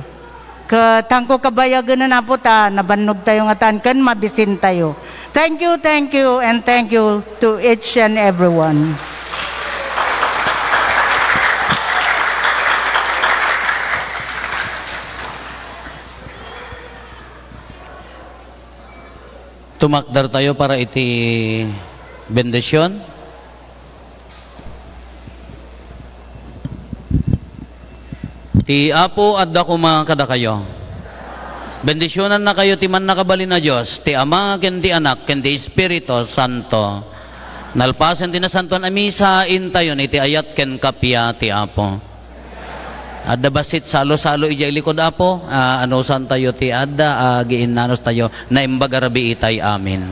Ket haanko kabayagen, Apo, ta nabannog tayo ngatan ken mabisin tayo. Thank you, thank you, and thank you to each and everyone. Tumakder tayo para iti bendision. Ti Apo adda koma kadakayo. Bendisionannakayo ti Mannakabalin a Dios, ti Ama, ken ti Anak, ken ti Espiritu Santo. Nalpasen ti Nasantoan a Misa, intayon iti ayat ken kappia ti Apo. Adda bassit salo-salo idiay likod, Apo. Ah, anusantayo ti adda, ah, agiinnanustayo. Naimbag a rabii tay amin.